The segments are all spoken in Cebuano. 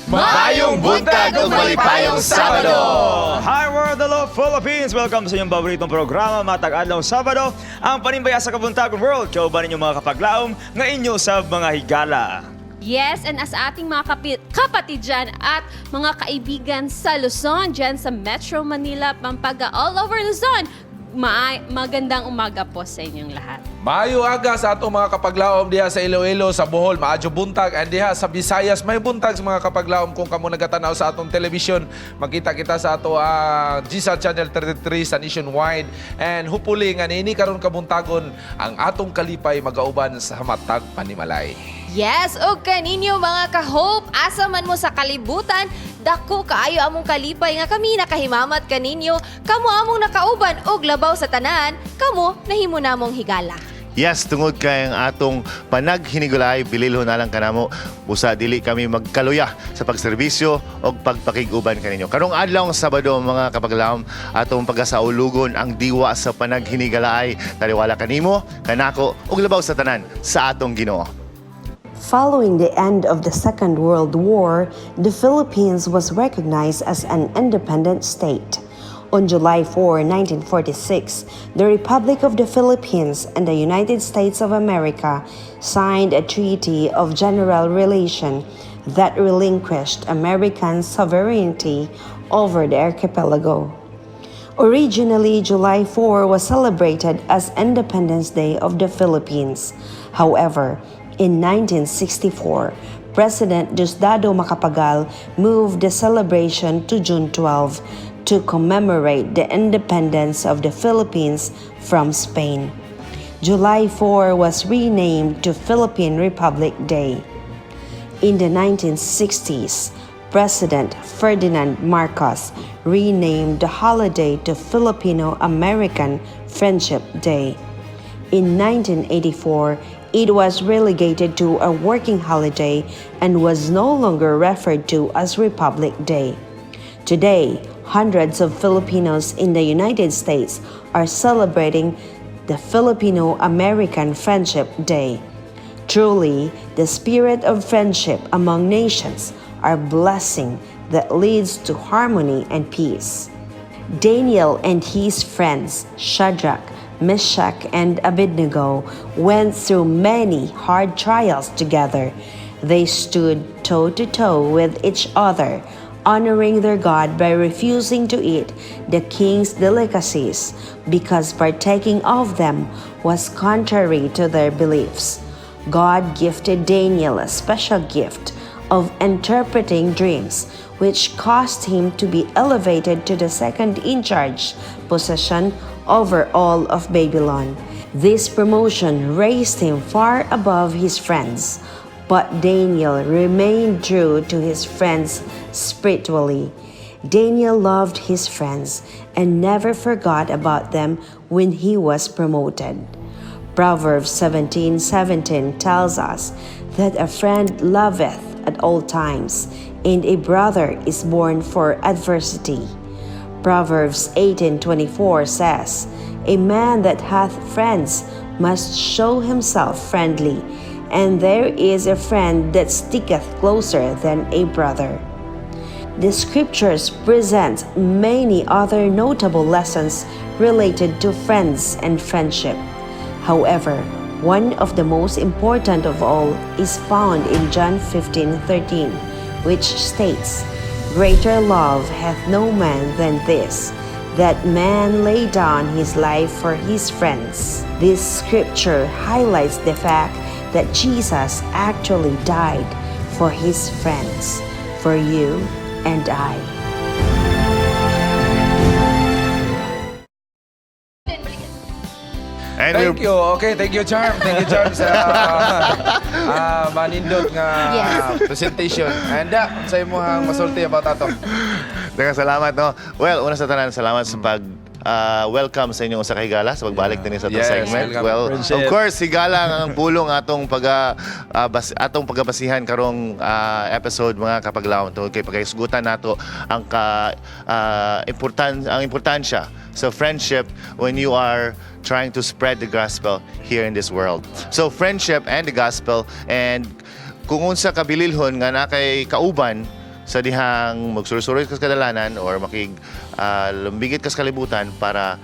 Maayong buntag ug malipayong Sabado! Hi world, hello Philippines! Welcome sa inyong paboritong programa, Matag Adlaw Sabado, ang panimbaya sa kabuntagon world, kauban ninyo mga kapaglaom, nga inyo sa mga higala. Yes, and as ating mga kapatid dyan at mga kaibigan sa Luzon, dyan sa Metro Manila, Pampanga, all over Luzon, magandang umaga po sa inyong lahat. Maayo aga sa atong mga kapaglaom diha sa Iloilo, sa Bohol, maadyo buntag, and diha sa Visayas, may buntag sa mga kapaglaom kung kamo nagatanaw sa atong television. Makita kita sa ato ang GSAT Channel 33 sa nationwide, and hopefully nga niini karon kabuntagon ang atong kalipay magauban sa matag panimalay. Yes, ug kaninyo mga ka-hope, asa man mo sa kalibutan, dako kaayo among kalipay nga kami nakahimamat kaninyo, kamo among nakauban ug labaw sa tanan, kamo nahimo namong higala. Yes, tungod kay ang atong panaghinigulay, bililho na lang kanamo busa dili kami magkaluya sa pagserbisyo o pagpakig-uban kaninyo. Karong adlaw ang Sabado, mga kapaglaom, atong pagasaulugon ang diwa sa panaghinigalay. Taliwala kanimo, kanako ug labaw sa tanan sa atong Ginoo. Following the end of the Second World War, the Philippines was recognized as an independent state. On July 4, 1946, the Republic of the Philippines and the United States of America signed a Treaty of General Relation that relinquished American sovereignty over the archipelago. Originally, July 4 was celebrated as Independence Day of the Philippines. However, in 1964, President Diosdado Macapagal moved the celebration to June 12 to commemorate the independence of the Philippines from Spain. July 4 was renamed to Philippine Republic Day. In the 1960s, President Ferdinand Marcos renamed the holiday to Filipino American Friendship Day. In 1984, it was relegated to a working holiday and was no longer referred to as Republic Day. Today, hundreds of Filipinos in the United States are celebrating the Filipino American Friendship Day. Truly, the spirit of friendship among nations are blessing that leads to harmony and peace. Daniel and his friends, Shadrach, Meshach, and Abednego, went through many hard trials together. They stood toe to toe with each other, honoring their God by refusing to eat the king's delicacies because partaking of them was contrary to their beliefs. God gifted Daniel a special gift of interpreting dreams, which caused him to be elevated to the second in charge position over all of Babylon. This promotion raised him far above his friends, but Daniel remained true to his friends spiritually. Daniel loved his friends and never forgot about them when he was promoted. Proverbs 17:17 tells us that a friend loveth at all times, and a brother is born for adversity. Proverbs 18:24 says, "A man that hath friends must show himself friendly, and there is a friend that sticketh closer than a brother." The scriptures present many other notable lessons related to friends and friendship. However, one of the most important of all is found in John 15:13, which states, "Greater love hath no man than this, that man lay down his life for his friends." This scripture highlights the fact that Jesus actually died for his friends, for you and I. And Thank you. Okay, thank you, Charm. Thank you, Charm, sa manindot nga presentation. And sa imong masulti about ato. Daghang salamat, no? Well, una sa tanan, salamat sa pag welcome sa inyong usa ka higala sa pagbalik dinhi sa atong Yes, segment. welcome. Well, Friendship. of course, higala ang pulong atong pag atong pagabasihan karong episode, mga kapaglaom, tungod kay paghisgutan nato ang ka ang importansya sa friendship when you are trying to spread the gospel here in this world. So friendship and the gospel, and kung unsa kabililhon nga na kay kauban Sa dihang magsuroy-suroy kas kadalanan or makig lumbigit kas kalibutan para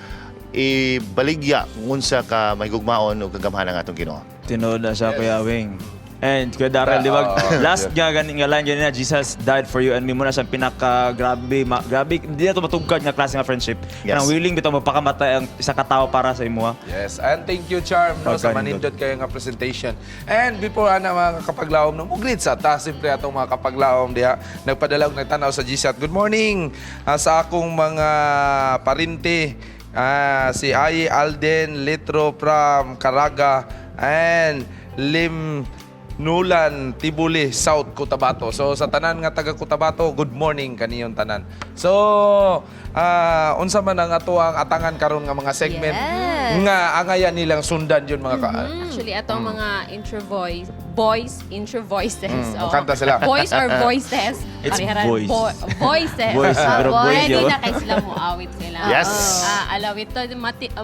ibaligya kung unsa ka mahigugmaon o kagamhanan ang atong Ginoo. Tinuod na siya, Kuya Wing. And Kuya Darrell, di ba? Last nga gani nga line ganina, "Jesus died for you and me," mo na siyang pinaka grabe, grabe, hindi na to matugkad nga klase nga friendship. Yes. Kanang willing bitaw magpakamatay ang isa ka tawo para sa imo. Yes, and thank you, Charm, no, sa Pagkanindot. manindot kayo nga presentation. And before ana mga kapaglaom, no, mo-greet sa ta siyempre atong mga kapaglaom diha nagpadala og nagtan-aw sa GSAT. Good morning sa akong mga parinti, si Ayi Alden Litro from Caraga and Lim Nulan Tibuli, South Cotabato. So sa tanan nga taga Cotabato, good morning kaniyong tanan. So unsa man ang ato ang atangan karon nga mga segment nga angayan nilang sundan yun mga ka. Actually, ato ang mga intro voice, voice, intro voices. Oo. Kanta sila. Voice or voices. It's Pareharan. voice. Voices. Voice, pero voice. voice Ready yun. na kay sila muawit sila. Yes. Alawit to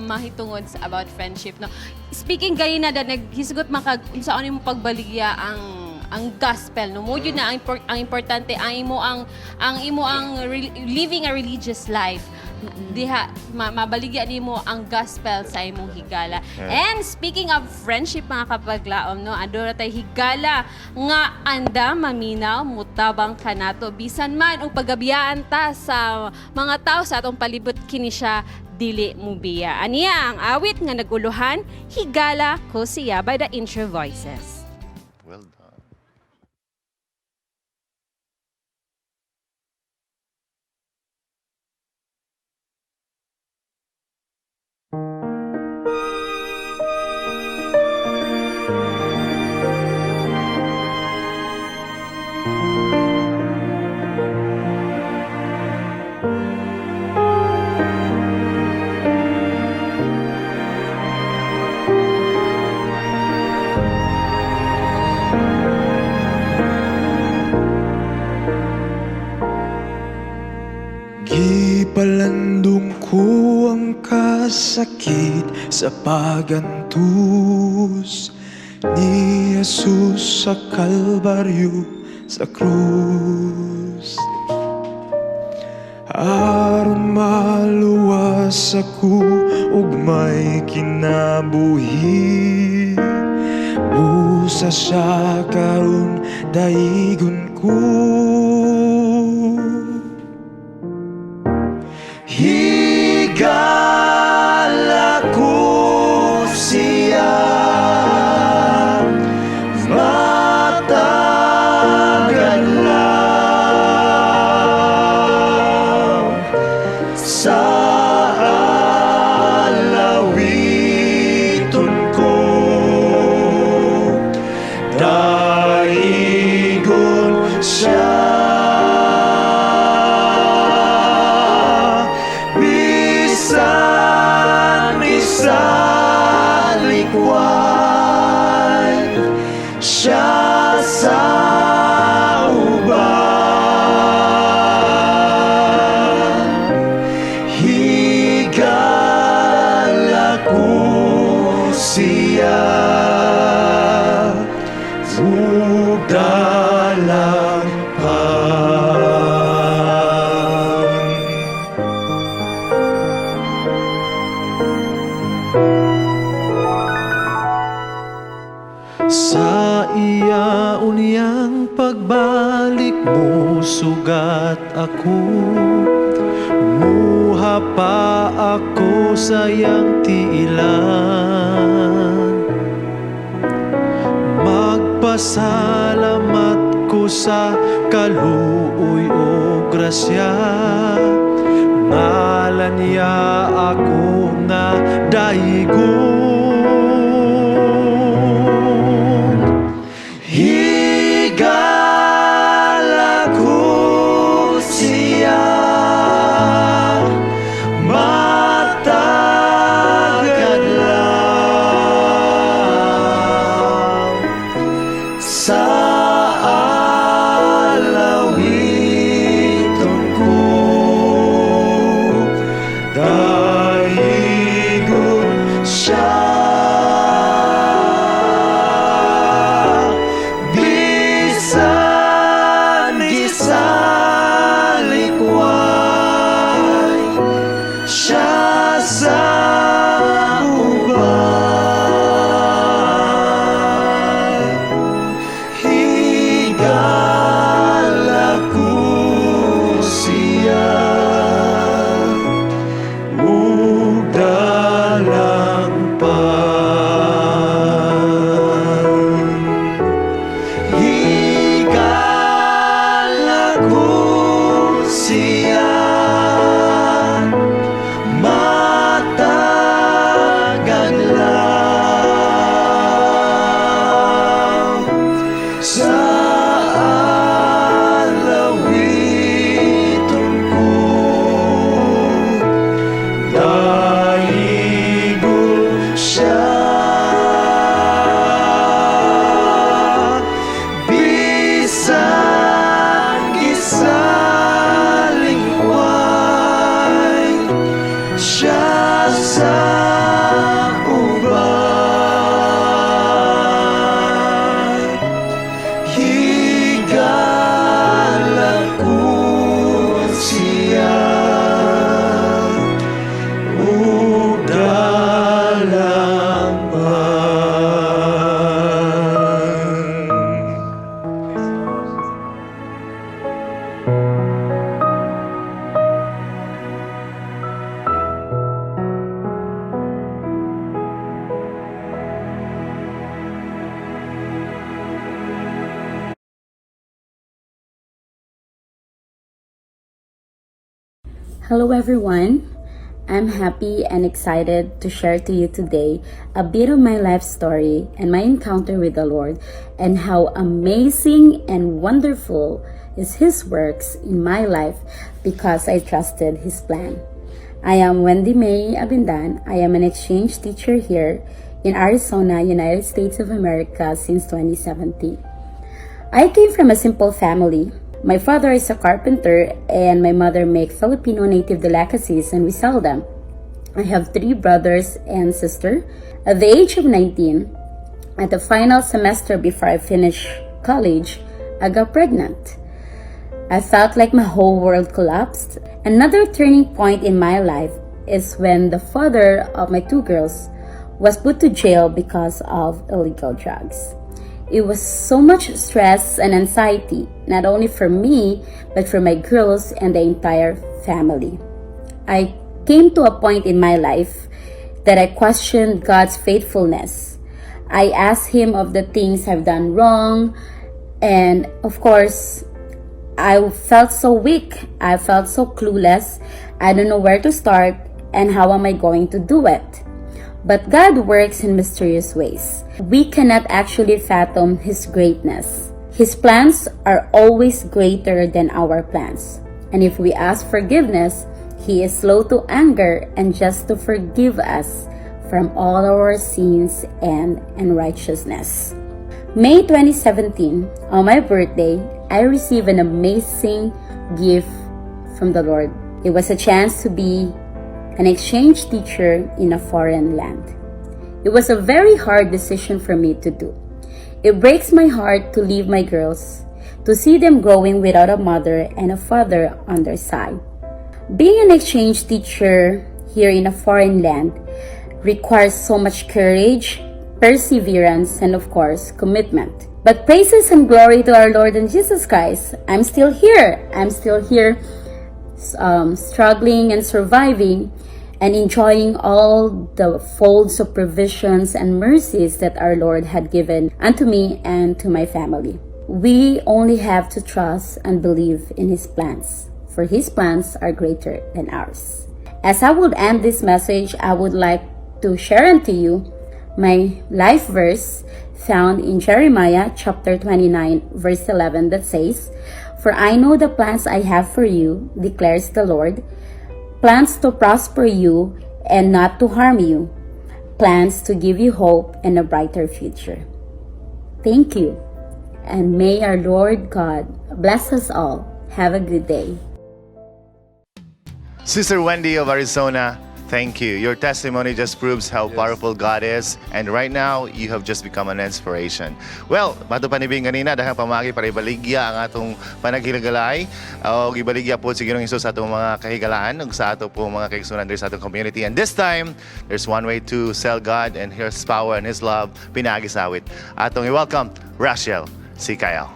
mahitungod sa about friendship, no. Speaking ganina da naghisgot makag unsa ano mo pagbaligya ang gospel, no, mo yun na ang importante ang imo ang living a religious life diha mabaligya nimo ang gospel sa imong higala. And speaking of friendship, mga kapaglaom, no, aduna tay higala nga anda maminaw mutabang kanato bisan man og pagabiyaan ta sa mga tao sa atong palibot, kini siya dili mubiya. Aniya ang awit nga naguluhan, "Higala Ko Siya" by the Intro Voices. Well done. Gipalandong ko ang kasakit sa pagantus ni Jesus sa Kalbaryo, sa krus. Aron maluwas ako ug may kinabuhi, busa siya karon daigon ko. Higala ko siya, matagal lang sa alawiton ko, daigon siya. Bisan isalikway siya sa uban, higala ko siya ug dalangpan. Sa iya unyang pagbalik mo sugat ako, Muha pa ako sa iyang tiilan. Magpasalamat ko sa kaluoy o grasya, ngalan niya ako nga daigon. Higala ko siya, matagal lang sa alawiton ko, daigon siya. Hello, everyone. I'm happy and excited to share to you today a bit of my life story and my encounter with the Lord and how amazing and wonderful is His works in my life because I trusted His plan. I am Wendy May Abindan. I am an exchange teacher here in Arizona, United States of America since 2017. I came from a simple family. My father is a carpenter and my mother make Filipino native delicacies and we sell them. I have three brothers and sister. At the age of 19, at the final semester before I finished college, I got pregnant. I felt like my whole world collapsed. Another turning point in my life is when the father of my two girls was put to jail because of illegal drugs. It was so much stress and anxiety, not only for me, but for my girls and the entire family. I came to a point in my life that I questioned God's faithfulness. I asked Him of the things I've done wrong, and of course, I felt so weak. I felt so clueless. I don't know where to start and how am I going to do it. But God works in mysterious ways. We cannot actually fathom His greatness. His plans are always greater than our plans. And if we ask forgiveness, He is slow to anger and just to forgive us from all our sins and unrighteousness. May 2017, on my birthday, I received an amazing gift from the Lord. It was a chance to be an exchange teacher in a foreign land. It was a very hard decision for me to do. It breaks my heart to leave my girls, to see them growing without a mother and a father on their side. Being an exchange teacher here in a foreign land requires so much courage, perseverance, and of course, commitment. But praises and glory to our Lord and Jesus Christ. I'm still here. I'm still here, struggling and surviving and enjoying all the folds of provisions and mercies that our Lord had given unto me and to my family. We only have to trust and believe in His plans, for His plans are greater than ours. As I would end this message, I would like to share unto you my life verse found in Jeremiah chapter 29, verse 11 that says, "For I know the plans I have for you, declares the Lord, plans to prosper you and not to harm you, plans to give you hope and a brighter future." Thank you, and may our Lord God bless us all. Have a good day. Sister Wendy of Arizona, thank you. Your testimony just proves how powerful God is. And right now, you have just become an inspiration. Well, mato panibing ganina, dahil pamagi para ibaligya ang atong panaghigalay. O ibaligya po si Ginoong Hesus sa atong mga kahigalaan ug sa ato po mga kaigsunan diri sa atong community. And this time, there's one way to sell God and His power and His love, pinaagi sa awit. Atong i-welcome, Rachel C. Kyle.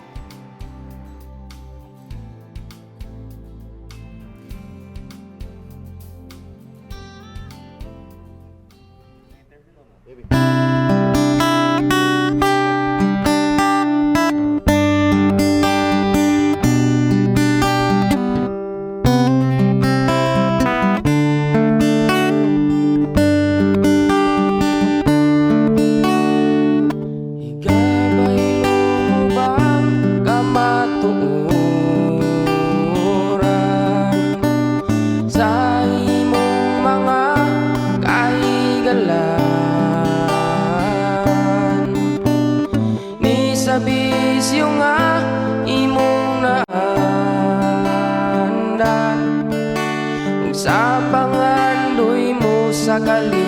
Igabaylo mo bang kamatuoran sa imong mga kahigalaan? Ni sa bisyo nga imong naandan ug sa pangandoy mo sa kalibutan.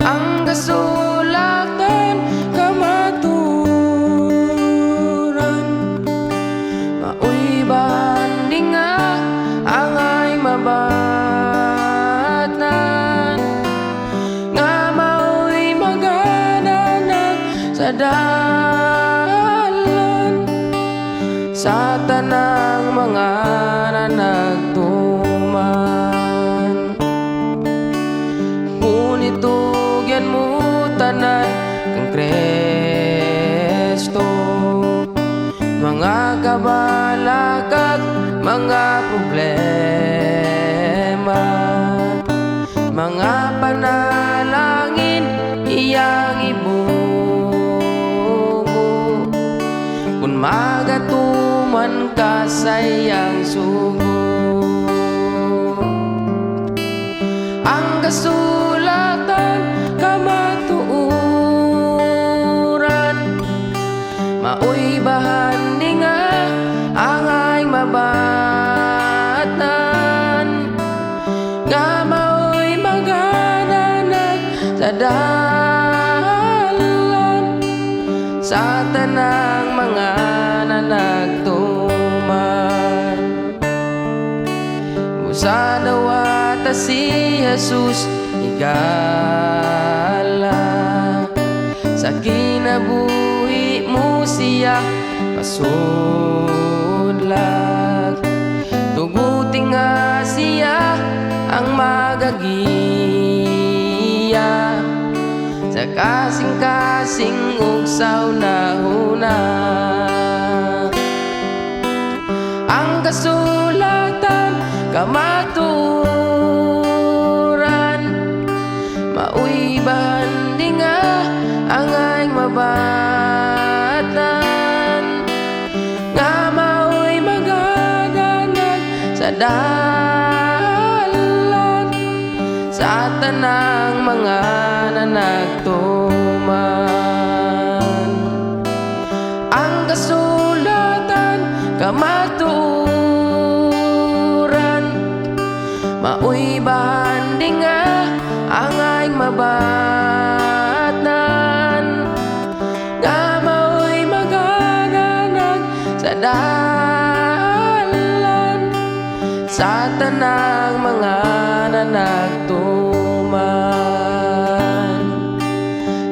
Ang kasulatan kamatuoran, maoy banding nga angay mabatnan, nga maoy magananag sa dalan sa tanang mga nanagtuman. Ngunit tugyan mo tanan kang Kristo, mga kabalaka. Mga problema, mga panalangin iyang ibugo kung magatuman ka sa iyang sugo. Ang kasulatan kamatuoran, maoy bahandi nga angay mabatnan, nga maoy magananag sa dalan sa tanang mga nanagtuman. Busa dawata si Jesus higala, sa kinabuhi mo siya pasudlag. Tuguti nga siya ang magagiya sa kasing-kasing ug sa huna. Ang kasulatan kamatuoran, maoy bahandi nga angay mabatnan, nga maoy magadanag sa dalan sa tanang mga nanagtuman. Ang kasulatan kamatuoran, maoy bahandi nga angay mabatnan, nga maoy magaganag sa dalan sa tanang mga nanagtuman,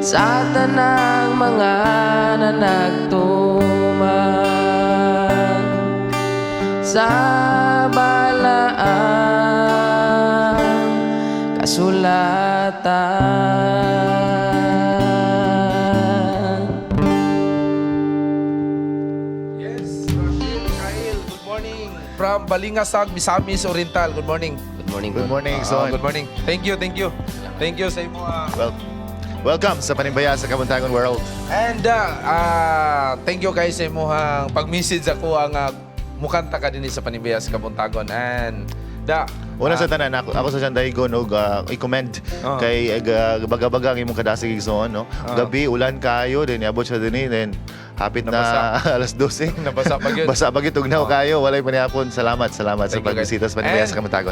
sa tanang mga nanagtuman sa balaang kasulatan. Yes, Rachel, Kyle, good morning. From Balingasag, Misamis Oriental. Good morning. Good morning. Good morning, Ah, Son. good morning. Thank you, thank you. Thank you sa imo. Well, welcome sa Panimbaya sa Kabuntagon World. And thank you kay sa imuhang pag-message ako ang mukanta ka din sa Panimbaya sa Kabuntagon. And da Una sa tanan, ako sa Sandaigon og i-commend kay baga-baga ang imong kadasig igsoon, no? Gabi ulan kayo, then niabot siya dinhi, then hapit na alas 12. Nabasa pa gyud. Basa pa gyud, tugnaw kayo, walay panihapon. Salamat, salamat sa Thank you, guys. pagbisita sa Panimbaya And, sa Kabuntagon.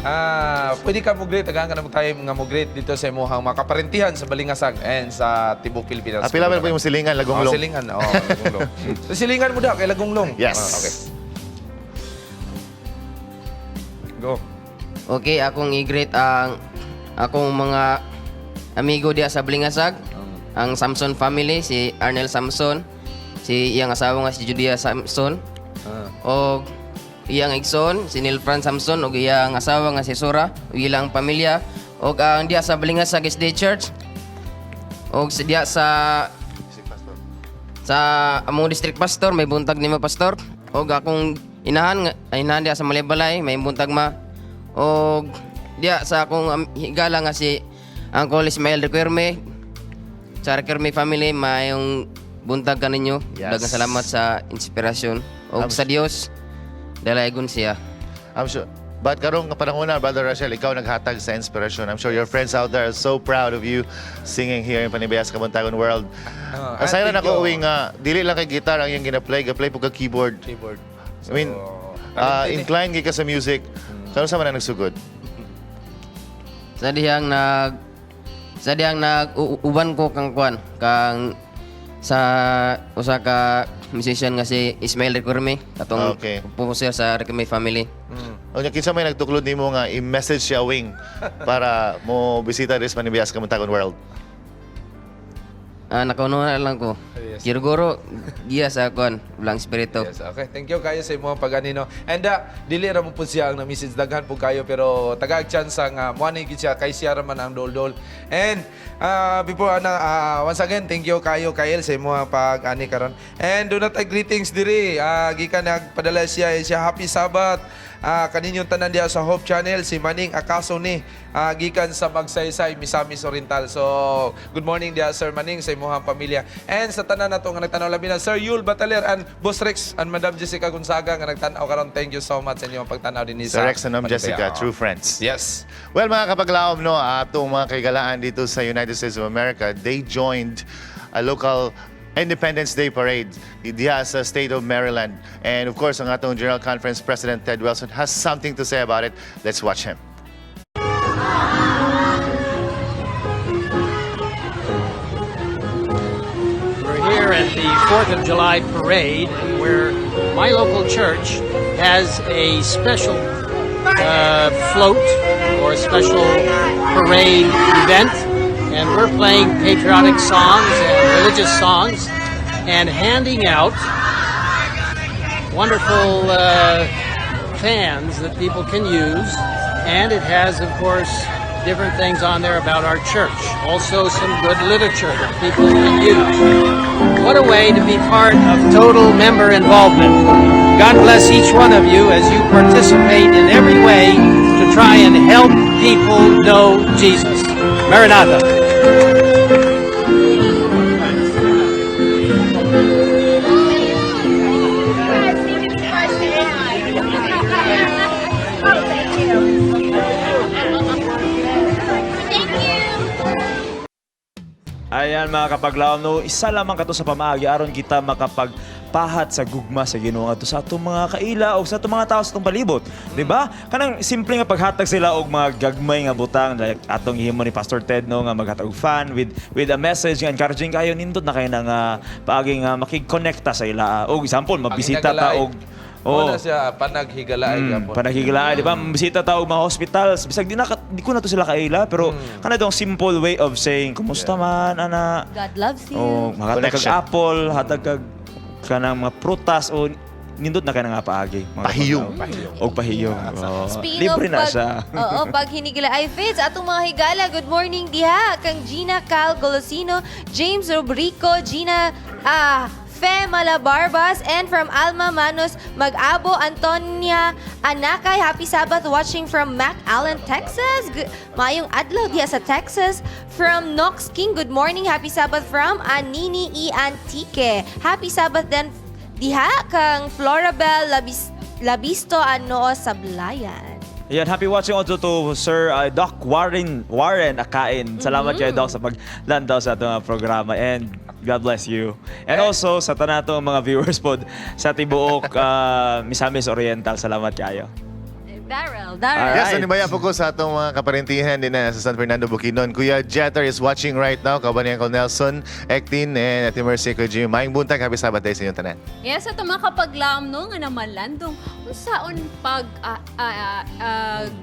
Pwede ka mo-greet, tagahan ka na mo tayo nga mo-greet dito sa imuhang mga kaparentihan sa Balingasag and sa Tibok Pilipinas. Apila man po yung silingan, Lagonglong. Oh, silingan. Oh, Lagonglong. So, silingan mo da kay Lagonglong. Yes. Ah, okay. Go. Okay, akong i-greet ang akong mga amigo diya sa Balingasag, ang Samson family, si Arnel Samson, si iyang asawa nga si Judia Samson, og iyang igsoon, si Neil Fran Samson, og iyang asawa nga si Sora, ug ilang pamilya, og ang diya sa Balingasag SDA Church, og sa diya sa among district pastor, may buntag nimo, pastor, og akong inahan ay, inahan diya sa Malaybalay, may buntag, ma, og diya sa akong higala nga si Uncle Ismael Requerme, sa Requerme family, mayong buntag kaninyo. Daghang salamat sa inspirasyon og sa Dios dalaygon siya. I'm sure. But karong panahon na, Brother Russell, ikaw naghatag sa inspiration. I'm sure your friends out there are so proud of you singing here in Panimbaya sa Kabuntagon World. Asay And na thank ako you. uwi nga, dili lang kay guitar ang iyang gina-play, ga-play po ka keyboard. Keyboard. I mean, talented eh. inclined gyud ka sa music. Kano sa man ang nagsugod? Sa dihang nag uban ko kang kuan kang sa usa ka musician nga si Ismael Requerme, katong composer sa Requerme family. Unya, kinsa may nagtuklod nimo nga i-message siya wing para mo bisita diri sa Panimbaya sa Kabuntagon World? Ah, nakauno na lang ko. Kirguro giya sa kuan Balaang Espiritu. Yes, okay. Thank you kayo sa imong pag-anino. And dili ra mo po siya ang na-message, daghan po kayo, pero tagag chance nga mo ani gid siya kay siya ra man ang dol-dol. And before ana once again, thank you kayo, Kyle, sa imong pag-ani karon. And do not greetings diri. Gikan nagpadala siya siya, happy Sabbath. Kaninyong tanan diha sa Hope Channel, si Maning Akaso ni gikan sa Magsaysay, Misamis Oriental. So, good morning diha, Sir Maning, sa imuhang pamilya. And sa tanan nato nga nagtanaw, labi na Sir Yul Bataler and Boss Rex and Madam Jessica Gonzaga nga nagtan-aw karon. Thank you so much sa inyong pagtanaw din Sir sa Rex and Ma'am Jessica, Panimbaya. true friends. Yes. Well, mga kapaglaom, no, atong mga kaigalaan dito sa United States of America, they joined a local Independence Day parade diha sa state of Maryland. And of course, ang atong General Conference President Ted Wilson has something to say about it. Let's watch him. We're here at the 4th of July parade where my local church has a special float or special parade event. And we're playing patriotic songs and religious songs and handing out wonderful fans that people can use. And it has, of course, different things on there about our church. Also, some good literature that people can use. What a way to be part of total member involvement. God bless each one of you as you participate in every way to try and help people know Jesus. Maranatha. Thank you! Ayan, mga kapaglaom, no, isa lamang kato sa pamaagi aron kita makapagpahat sa gugma sa Ginoo adto sa atong mga kaila o sa atong mga tao sa atong palibot, di ba? Kanang simple nga paghatag sila og mga gagmay nga butang like atong gihimo ni Pastor Ted, no, nga maghatag og fan with a message nga encouraging kayo, nindot na kayo na nga paagi nga makig-connecta sa ila. Og example, mabisita ta og Oh. na siya panaghigalaay gyapon. Panaghigilaan, di ba? Bisita ta og mga hospitals. Bisag di ko na to sila kaila, pero kana dong simple way of saying, "Kumusta man, ana?" God loves you. O mahatag kag Connection. apple, hatag kag kanang mga prutas o nindot na kay nga paagi. Mga Pahiyong. kapaglaom. Og pahiyong. Oo. Speaking Libre of na pag, siya. Oo, pag hinigila ay Fits, atong mga higala, good morning diha kang Gina Cal Golosino, James Rubrico, Gina Fe Malabarbas, and from Alma Manos Mag-abo, Antonia Anakay, happy Sabbath watching from McAllen, Texas. Maayong adlaw diha sa Texas. From Nox King, good morning, happy Sabbath from Anini E. Antique. Happy Sabbath then diha kang Florabel Labisto ano Sablayan. Ayan, happy watching also to Sir Doc Warren Warren Akain. Salamat kay Doc sa paglantaw sa atong programa and God bless you. And also sa tanan atong mga viewers pod sa tibuok Misamis Oriental. Salamat kayo. Daryl, Daryl. Yes, Alright. animaya po ko sa atong mga kaparentihan din na sa San Fernando, Bukidnon. Kuya Jeter is watching right now. Kauban ni Uncle Nelson, Ektin, and Ate Mercy, Kuya Jimmy. Maayong buntag, happy Sabbath day sa inyong tanan. Yes, ato mga kapaglaom, no, nga namalandong unsaon pag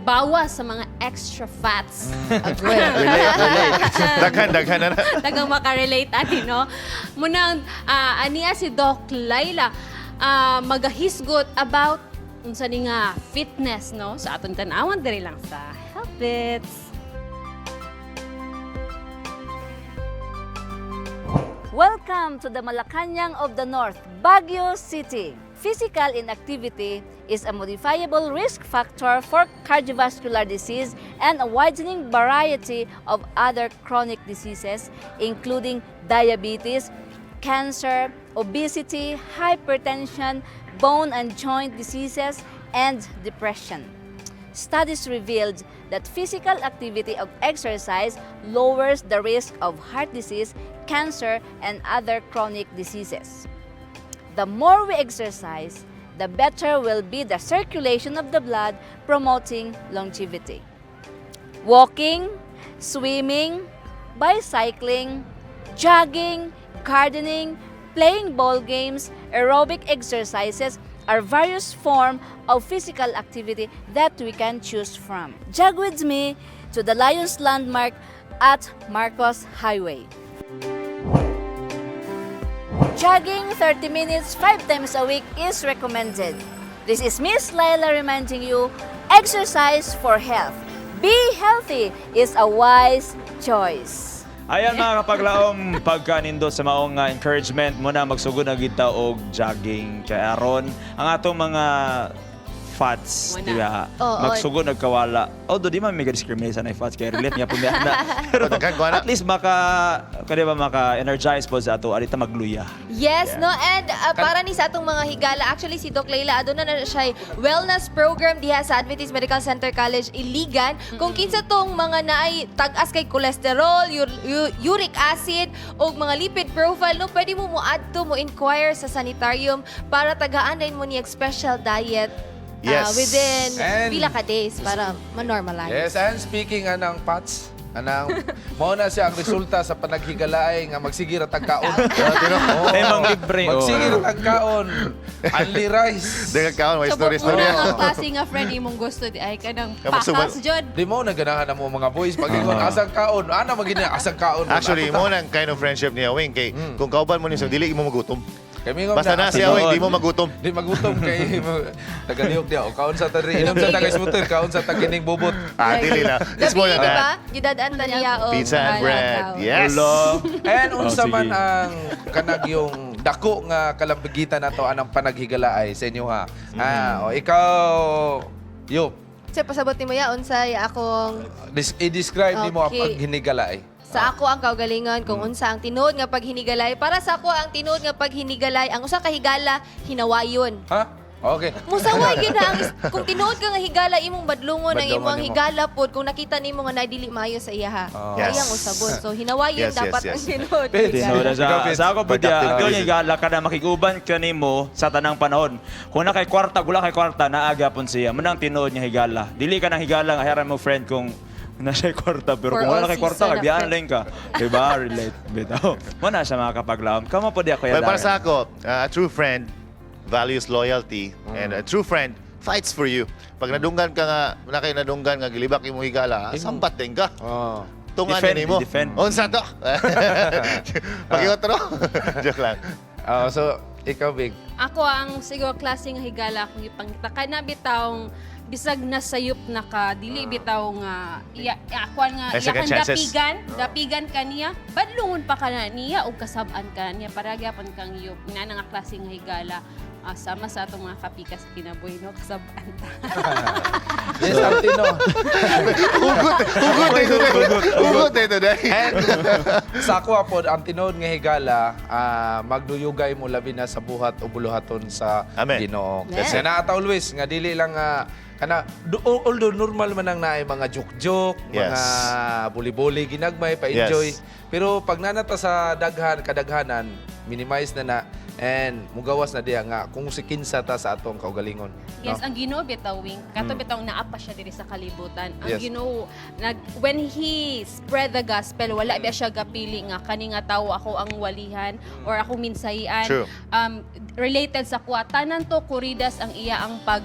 bawas sa mga extra fats. Agree. Relate, relate. Daghan, daghan na na. Tagang makarelate ani, no. Munang aniya si Doc Laila magahisgot about unsa ni nga fitness, no, sa atong tan-awan diri lang sa Health Bits. Welcome to the Malacanang of the North, Baguio City. Physical inactivity is a modifiable risk factor for cardiovascular disease and a widening variety of other chronic diseases, including diabetes, cancer, obesity, hypertension, bone and joint diseases, and depression. Studies revealed that physical activity of exercise lowers the risk of heart disease, cancer, and other chronic diseases. The more we exercise, the better will be the circulation of the blood, promoting longevity. Walking, swimming, bicycling, jogging, gardening, playing ball games, aerobic exercises are various forms of physical activity that we can choose from. Jog with me to the Lions Landmark at Marcos Highway. Jogging 30 minutes 5 times a week is recommended. This is Miss Laila reminding you, exercise for health. Be healthy is a wise choice. Ayan, mga kapaglaom, pagka nindot sa maong encouragement mo na magsugod na kita og jogging kay aron ang atong mga fats, Wala. di ba? Oo. Magsugod nagkawala. Although di man may discriminate sa fats kay relate nga po na. Pero Daghan ko ana. at least maka kaya ba maka energize po sa ato alita magluya. Yes, no? And para ni sa atong mga higala, actually si Doc Leila, aduna na siya wellness program diha sa Adventist Medical Center College Iligan. Kung kinsa tong mga naay tag-as kay cholesterol, uric acid o mga lipid profile, no, pwede mo mo-adto mo inquire sa sanitarium para tagaan din mo niya special diet within pila ka days para ma-normalize. Yes, and speaking anang pats, anang mao na siya ang resulta sa panaghigalaay nga magsige ra tag kaon. Oo. Ay, mang libre, oh. Magsige ra tag kaon. Only rice. Daghang kaon, may So, story kung story. ang klase nga friend imong gusto di ay kanang Kaya pakas jud. Di mo na ganahan na mo mga boys pag ingon asang kaon. Ana magini asang kaon. Actually, mo nang kind of friendship niya Wing kay kung kauban mo niya dili mo magutom. Kami Basta na siya Wing, di mo magutom. Di magutom kay tagalihok diya. O kaon sa tari, inom sa tagay smuter, kaon sa tagining bubot. Ah, dili na. It's more than Gabi, that. diba? Gidadaan ta niya og Pizza and bread. Yes. Hello. And unsa Oh, sige. man ang kanag yung dako nga kalambigitan nato anang panaghigalaay sa inyo ha. Ah, o ikaw yo, Sa pasabot nimo ya unsay akong i-describe nimo ang paghinigalay. Sa ako ang kaugalingon kung unsa ang tinuod nga paghinigalay. Para sa ako ang tinuod nga paghinigalay, ang usa ka higala hinawayon. Ha? Okay. Musaway gyud na ang kung tinuod ka nga higala imong badlongon ang Badlongon imong nimo. higala pod kung nakita nimo nga naay dili maayo sa iya ha. Oh. Yes. Iyang usabon. So hinawayon dapat yes. ang tinuod. Pwede. So, higala. sa, Ikaw, Vince. sa ako po diya, Productive ang visit. kanya higala ka na makiguban ka nimo sa tanang panahon. Kung na kay kwarta, gula kay kwarta, naaga pon siya. Munang tinuod niya higala. Dili ka nang higala nga haran mo friend kung nasa kwarta pero For kung wala all kay kwarta season ka biyaan na lang ka. Diba? Relate bitaw. Mo na siya mga kapaglaom. Kamo po diya Kuya Well, para Darren. sa ako, a true friend values loyalty and a true friend fights for you. Pag nadunggan ka nga, na kayo nadunggan nga gilibak imong higala, sampat din ka. Oh. Tungan Defend, din mo. defend. Unsa to? Pakiot ro. Joke lang. Oh, so ikaw Big. Ako ang siguro klase nga higala akong ipangita. Kana bitawng bisag nasayop na ka, dili bitaw nga iya akuan nga May iya second kang chances. dapigan, dapigan ka niya, badlungon pa ka na niya ug kasab-an ka niya para gyapon kang yup. Nga na nga klase nga higala. Ah, sama sa atong mga kapikas kinabuhi no kasab-an ta. Yes, Antino. Hugot, hugot ito day. Hugot ito day. And sa ako pod ang tinuod nga higala, magduyugay mo labi na sa buhat o buluhaton sa Amen. Ginoo. Yes. Kasi naata always nga dili lang nga kana although normal man ang naay mga joke-joke, mga buli-buli ginagmay pa-enjoy. Pero pag nanata sa daghan kadaghanan, minimize na na and mugawas na diya nga kung si kinsa ta sa atong kaugalingon. Yes, no? ang Ginoo bitaw wing. Kato bitaw naa pa siya diri sa kalibutan. Ang Ginoo nag when he spread the gospel, wala ba siya gapili nga kani nga tawo ako ang walihan or ako minsahian. True. Related sa kuwa tanan to kuridas ang iya ang pag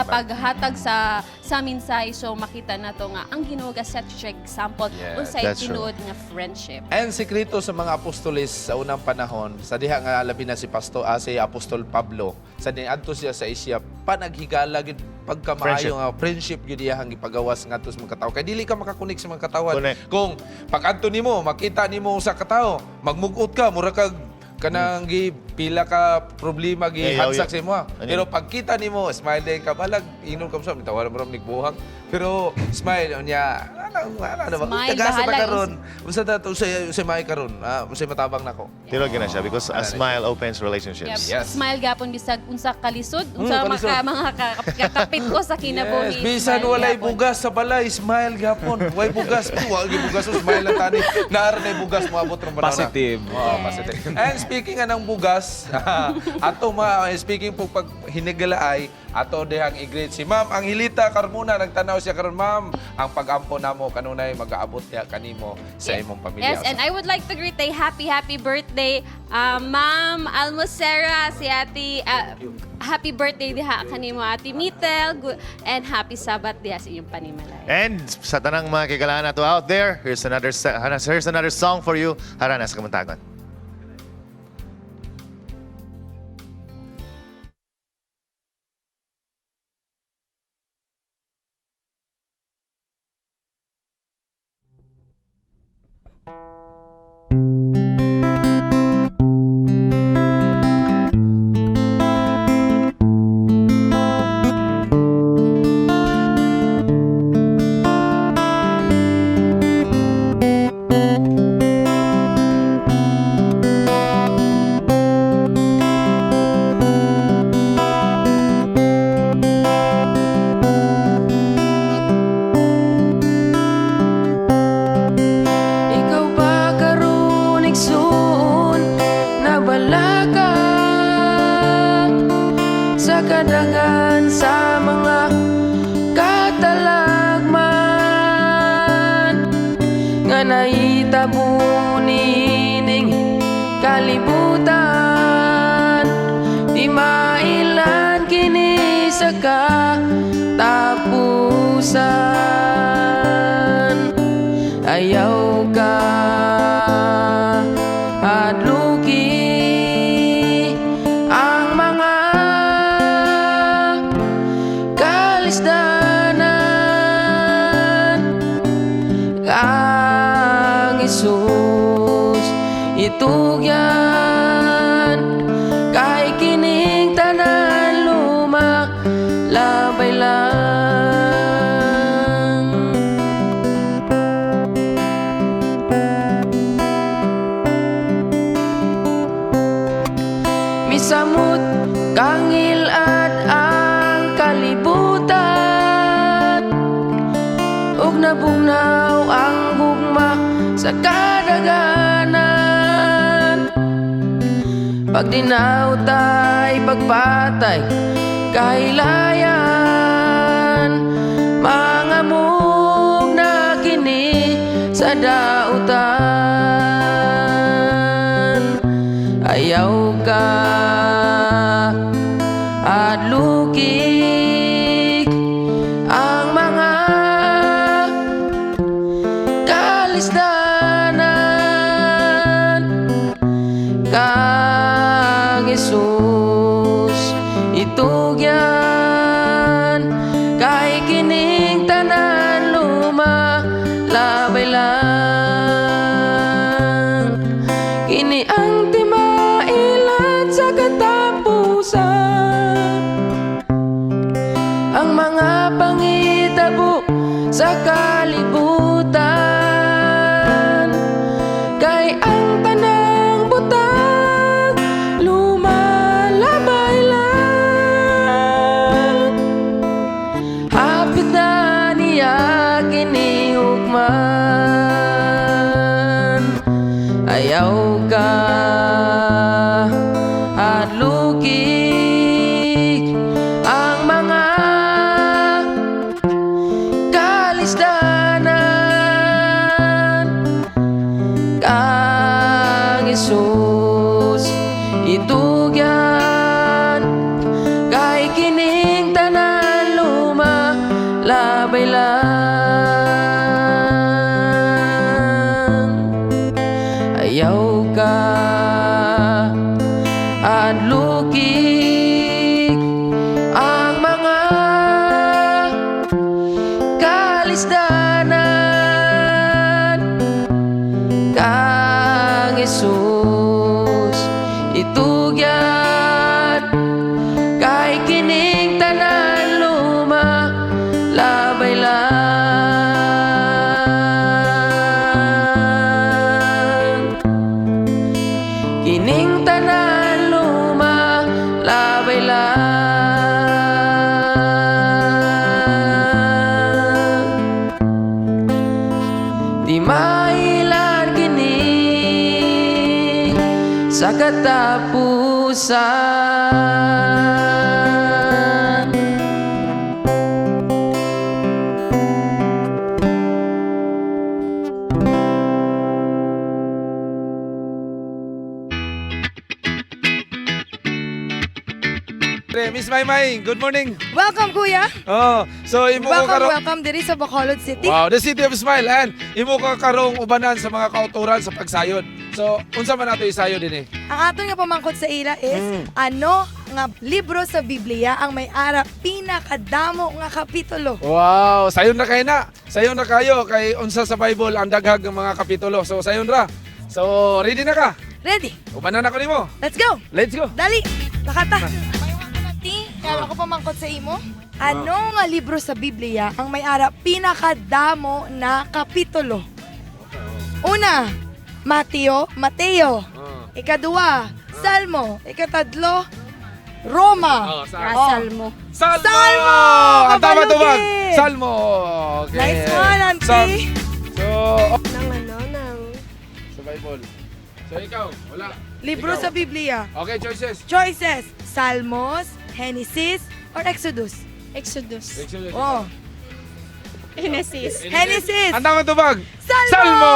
paghatag sa minsay so makita nato nga ang Ginoo ga set siya example unsay That's true. tinuod nga friendship. And sekreto sa mga apostoles sa unang panahon, sa diha nga labi na si Pasto si Apostol Pablo, sa niadto siya sa Asia, panaghigala gyud pagkamaayo nga friendship gyud iyahang gipagawas ngadto sa mga katao. Kay dili ka makakunik sa mga katawan. Connect. Kung pag-adto nimo, makita nimo sa katao, magmugot ka, mura kag kanang gi pila ka problema gi Eh, hansak yaw, sa imo. Ah. Ano Pero yun? pagkita nimo, smile din ka balag inom ka sa tawaran mo ram nigbuhang. Pero smile unya, ana ana na ba? Smile, Tagasa ta bahala. karon. Unsa ta unsay unsay maay karon? Ah, unsay matabang nako. Tinuod gyud na siya because a smile opens relationships. Yep. Yes. Smile gapon bisag unsa kalisod, unsa Kalisod. maka, mga kakapit ko sa kinabuhi. Yes, bisan Smile walay gyapon. bugas sa balay, smile gyapon. Way bugas, wa gyud bugas, so smile lang tani. Naara na bugas moabot rong panahon. Positive. Oo, positive. And speaking anang bugas, ato ma speaking po pag hinigalaay, ato dihang i-greet si Ma'am Angelita Carmona nagtanaw siya karon ma'am. Ang pag-ampo namo kanunay magaabot niya kanimo sa imong pamilya. Yes, and I would like to greet a happy, happy birthday, Ma'am Almosera, si Ate, happy birthday diha kanimo Ate Mitel, and happy Sabbath diha sa inyong panimalay. And sa tanang mga kaigalaan nato out there, here's another song for you. Harana sa Kamuntagon. Ayaw ka hadluki ang mga kalisdanan. Kang Hesus itugyan, kay kining tanan luma labay lang. Misamot kangilad ang kalibutan ug nabugnaw ang gugma sa kadaganan. Pagdinautay, pagpatay, kahilayan, mangamog na kini sa dautan. Ayaw ka hadluki ang mga kalisdanan. Kang Hesus itugyan, kay kining tanan luma labay lang. Kini ang timailat sa katapusan, ang mga pangitabo sa kalibutan, kay ang tanang butang lumalabay lang. Hapit na niya kini hukman. Ayaw ka hadluki ang mga kalisdanan. Kang Hesus itugyan, kay kining tanan luma labay lang. Ayaw ka hadluki ang mga kalisdanan. Kang Hesus itugyan, kay kining tanan luma labay lang. Kining tanan luma labay lang. Di mailan kini sa katapusan. Miss Maymay, good morning. Welcome, Kuya. Oh, so imo ko Welcome, karong welcome diri sa Bacolod City. Wow, the City of Smile, and imo ka karong ubanan sa mga kauturan sa pagsayod. So, unsa man nato isayod dinhi? Ang aton nga pamangkot sa ila is, ano nga libro sa Biblia ang may ara pinakadamo nga kapitulo? Wow, sayon ra kay na. Sayon ra kayo kay unsa sa Bible ang daghag ng mga kapitulo. So, sayon ra. So, ready na ka? Ready? Ubanan ako nimo. Let's go! Let's go. Dali! Lakata! Kaya ako pamangkot sa imo. Ano nga libro sa Biblia ang may ara pinakadamo na kapitulo? Una, Mateo, Mateo. Ikadua, Salmo. Ikatadlo, Roma. Oh, Salmo. Salmo! Salmo! Ang tama Kabalugin! tubag. Salmo. Okay. Nice one, Auntie. So, oh, Ng ano, ng sa Bible. So, ikaw, wala. Libro Ikaw. sa Biblia. Okay, choices. Choices, Salmos, Genesis, or Exodus? Exodus. Exodus. Oh. Genesis. Genesis. Ang tama tubag. Salmo! Salmo!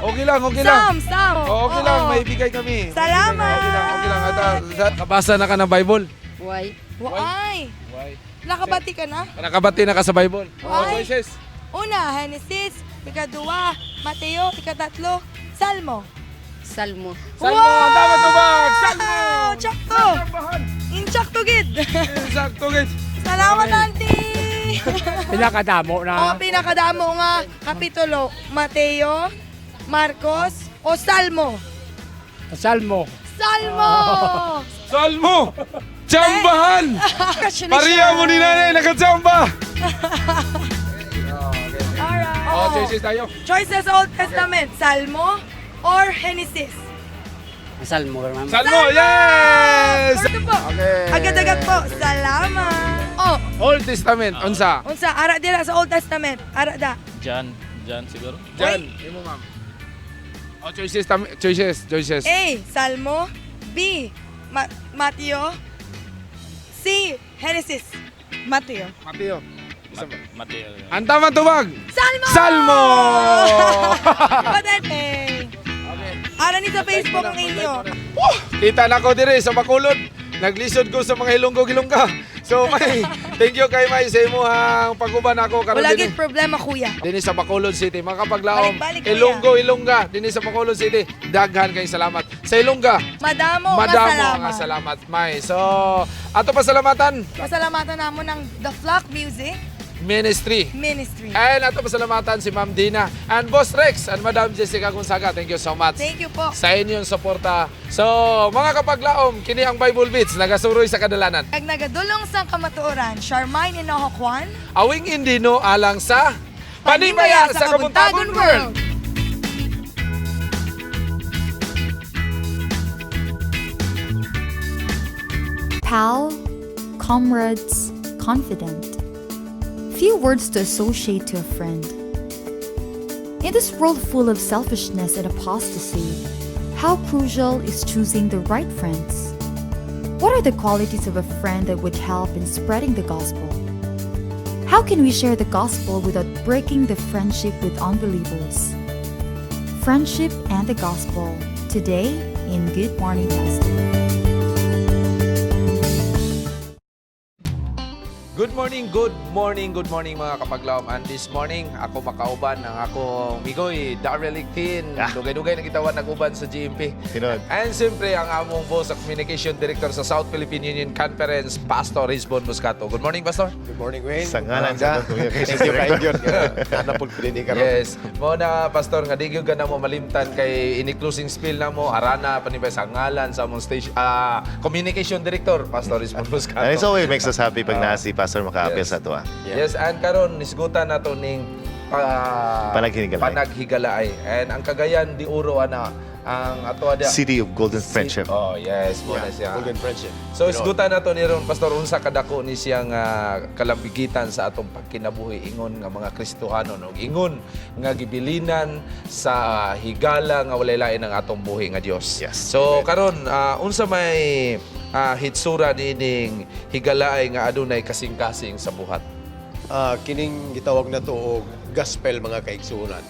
Okay lang, okay lang. Sam, Sam. Oh, okay lang, Oo. may bigay kami. May Salamat! bigay. Okay lang, okay lang. At, kabasa na ka ng Bible? Why? Why? Why? Nakabati ka na? Nakabati na ka sa Bible. Oh, Ay. choices. Una, Genesis. Ikadua, Mateo. Ikatatlo, Salmo. Salmo. Salmo, ang tama tubag! Salmo! Wow! Tsakto! Insakto gid! Insakto gid! Salamat, auntie! Pinakadamo O, na. pinakadamo nga kapitulo, Mateo, Marcos, o Salmo? Salmo. Salmo! Salmo! Tsambahan! Congratulations! Pareha mo ni nanay, nakachamba! Alright. Oh, choices tayo. Choices Old Testament, Salmo or Genesis? Salmo, ma'am. Salmo, yes! Ito po. Okay. Agad-agad po. Salamat. Oh, Old Testament, unsa? unsa ara dira sa Old Testament? Ara da. John. John siguro. Jan, imo ma'am. Oh, choices, choices, choices. A. Salmo. B. Mateo. C. Genesis. Mateo. Mateo. Mateo. Ang tama tubag! Salmo! Salmo! Patente. Ara ni sa Facebook ang inyo. Kita na ko dire sa Bacolod. Naglisod ko sa mga Ilonggo-Gilongga. So, May, thank you kay May sa imuhang pag-uban ako karon Wala dinhi. gid problema, kuya. Dinhi sa Bacolod City, mga kapaglaom, Balik-balik, kuya. Ilonggo, Ilongga, dinhi sa Bacolod City, daghan kay salamat. Sa Ilongga, Madamo, nga madamo salamat. nga salamat, May. So, ato pasalamatan, Pasalamatan namo ng The Flock Music Ministry. Ministry. And ato pasalamatan si Ma'am Dina and Boss Rex and Madam Jessica Gonzaga. Thank you so much. Thank you po. Sa inyong suporta. So, mga kapaglaom, kini ang Bible Beats, nagasuroy sa kadalanan. Kag nagadulong sang kamatuoran, Charmaine Hinojo Kwan, Awing Indino alang sa Panimaya sa Kabuntagon World. Pal, comrades, confidant. Few words to associate to a friend. In this world full of selfishness and apostasy, how crucial is choosing the right friends? What are the qualities of a friend that would help in spreading the gospel? How can we share the gospel without breaking the friendship with unbelievers? Friendship and the gospel, today in Good Morning Pastor. Good morning, good morning, good morning mga kapaglaom. And this morning, ako makauban ang akong migoy, Daryl Lictin. Dugay-dugay na gitawan nag-uban sa GMP. Tinod. And siyempre, ang among boss sa Communication Director sa South Philippine Union Conference, Pastor Risbon Muscato. Good morning, Pastor. Good morning, Wayne. Sa ngalan sa atong Communication Thank you, Director. kayo. Hanapol ko din karon. Yes. Mo na pastor nga di gyud ka na mo malimtan kay ini closing spiel na mo arana panibay sa ngalan sa among station communication director Pastor Risbon Muscato. And it's always makes us happy pag naa si Pastor maka-appeal sa ato. Yes, and karon nisgutan nato ning Panaghigalaay. Panaghigalaay. And ang Cagayan de Oro ana ang ato ada City of Golden Friendship. Oh, yes, mo na siya. Golden Friendship. So isgutan nato ni ron Pastor unsa kadako ni siyang kalambigitan sa atong pagkinabuhi ingon nga mga Kristohanon og ingon nga gibilinan sa higala nga walay lain ang atong buhi nga Dios. Yes. So karon unsa may hitsura nining higalaay nga adunay kasing-kasing sa buhat? Kining gitawag na to og gospel mga kaigsuonan.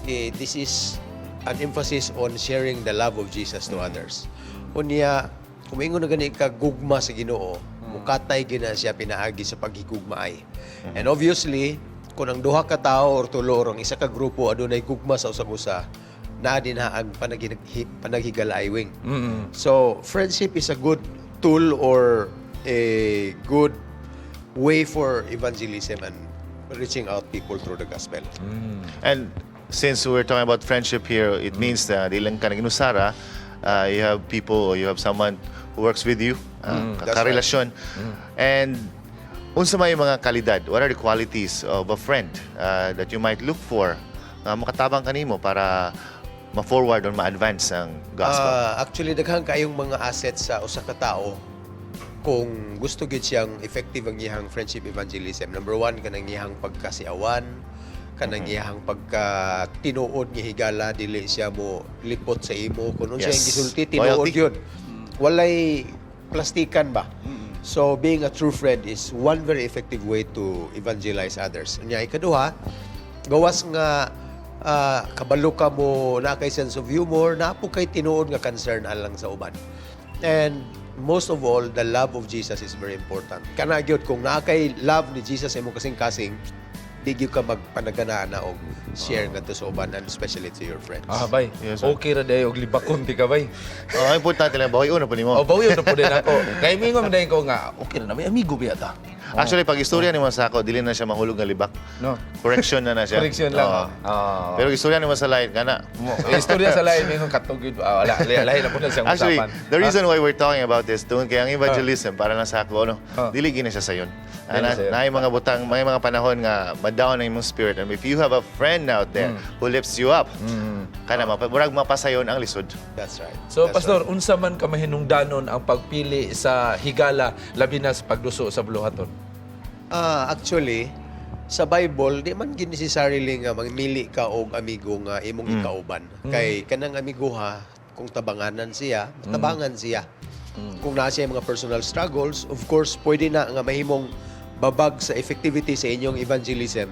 Eh, this is an emphasis on sharing the love of Jesus to others. Unya, kung ingon na gani ka gugma sa Ginoo, mukatay gina siya pinaagi sa paghigugmaay. And obviously, kung ang duha ka tawo or tulo or ang isa ka grupo adunay gugma sa usag-usa, naa din ha ang panaghigalaay wing. So, friendship is a good tool or a good way for evangelism and reaching out people through the gospel. And since we're talking about friendship here, it means that di lang ka nag-inusara, you have people or you have someone who works with you, That's karelasyon. And unsa may mga kalidad? What are the qualities of a friend that you might look for nga makatabang kanimo para ma-forward or ma-advance ang gospel? Actually, daghan kayong mga assets sa usa ka tao kung gusto gid siyang effective ang iyang friendship evangelism. Number one, kanang iyang pagkasiawan, kanang iyang pagka tinuod nga higala dili siya mo lipot sa imo kung unsa iyang gisulti tinuod Loyalty. yun. Walay plastikan ba? So being a true friend is one very effective way to evangelize others. Unya ikaduha, gawas nga kabalo ka mo na kay sense of humor, naa po kay tinuod nga concern alang sa uban. And most of all, the love of Jesus is very important. Kana gyud, kung naa kay love ni Jesus sa imong kasing-kasing, di gyud ka magpanagana na og share ngadto sa uban and especially to your friends. Ah, bay. Okay ra dayo og libakon ti ka, bay. Oh, importante lang bawi na po nimo. Oh, bawi na po din ako. Kay mingon man dayon ko nga okay ra na, may amigo biya ta. Actually, pag istorya nimo sa ako, dili na siya mahulog nga libak. No. Correction na na siya. Correction lang. Oo. Ah. Pero istorya nimo sa lain kana. Istorya sa lain mingon katugid. Ah, wala, lahi na po na siyang Actually, usapan. the reason why we're talking about this, tungod kay ang evangelism, para lang sa ako, ano, dili gina siya sayon. Dili Na, sayon. naay mga butang, may mga panahon nga ma-down ang imong spirit. And if you have a friend out there who lifts you up, kana murag mapasayon ang lisod. That's right. So, Pastor, unsa man ka mahinungdanon ang pagpili sa higala labi na sa pagduso sa buluhaton? Ah, actually, sa Bible, di man gyud necessarily nga mamili ka og amigo nga imong ikauban. Kay kanang amigo ha, kung tabanganan siya, tabangan siya. Kung naa siya mga personal struggles, of course, pwede na nga mahimong babag sa effectivity sa inyong evangelism.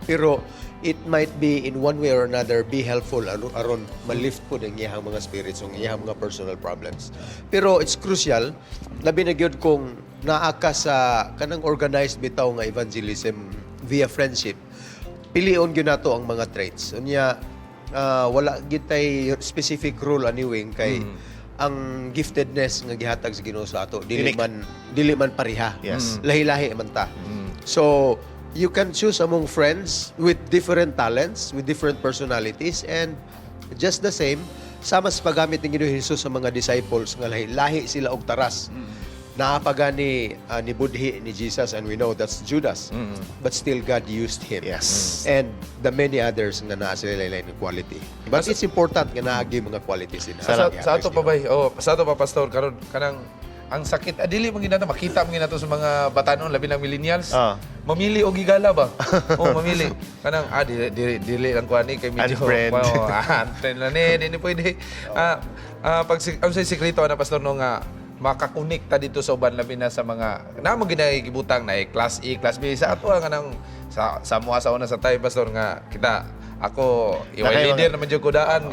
Pero it might be in one way or another be helpful aron malift po ang iyang mga spirits ang iyang mga personal problems. Pero it's crucial labi na gyud kung naa ka sa kanang organized bitaw nga evangelism via friendship. Pilion gyud nato ang mga traits. Unya wala gitay specific rule anyway kay ang giftedness nga gihatag sa Ginoo sa ato dili Unique. man dili man pareha. Lahi-lahi man ta. So, you can choose among friends with different talents, with different personalities, and just the same, sama sa paggamit ng Ginoo Jesus sa mga disciples nga lahi-lahi sila og taras. Naa pa gani ni budhi ni Jesus and we know that's Judas. But still God used him. And the many others nga naa sila lahi ng quality. But it's important nga naa gyud mga qualities din. Sa ato pa bay, oh, sa ato pa, Pastor, karon kanang ang sakit, ah, dili man gid nato makita man gid nato sa mga batanon labi ng millennials. Mamili og higala ba? Oh, mamili. Kanang dili dili, dili lang ko ani kay medyo Unfriend. Oh, unfriend lang ni, di ni pwede. Pag ang say sikreto ana, Pastor, no, nga makakonekta dito sa uban labi na sa mga namo ginagibutang na eh, class E, class B sa ato nga nang sa mua sa una sa tayo, Pastor, nga kita ako iway leader naman jud ko daan.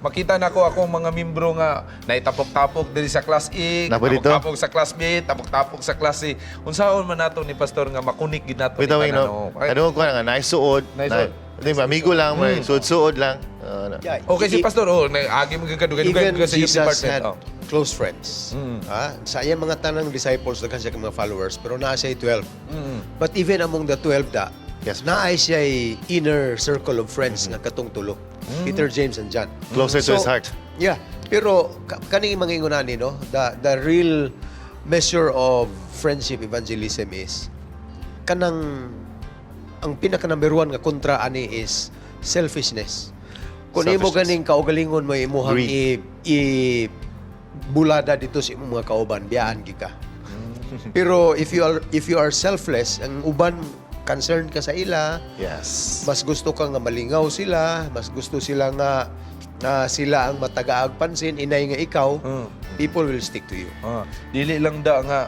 Makita nako akong mga membro nga naitapok-tapok diri sa class E, Napo dito? tapok-tapok sa class B, tapok-tapok sa class C. Unsaon man nato ni Pastor nga makunik gid nato Wait, ni wait, tanan, no? no? Ay, Ano ko nga, naisuod. Naisuod. Di ba, amigo lang, may suod-suod lang. Ano. Yeah, Okay si Pastor, oh, agi mo gyud ka dugay-dugay Even ka sa youth Jesus department. had close friends. Ah, sa iyang mga tanang disciples, daghan siya ka mga followers, pero naa siya 12. But even among the 12 da, naay siya inner circle of friends nga katong tulo. Peter, James, and John. Closer to his heart. Yeah. Pero kaning mga ingon ani, no, the real measure of friendship evangelism is kanang ang pinaka number one nga kontra ani is selfishness. Kung imo Selfishness. ganing kaugalingon mo imuhang Greed. I bulada dito sa imong mga kauban, biyaan gi ka. Pero if you are selfless, ang uban concerned ka sa ila. Mas gusto ka nga malingaw sila, mas gusto sila nga na sila ang matagaag pansin inay nga ikaw, people will stick to you. Ah, dili lang da nga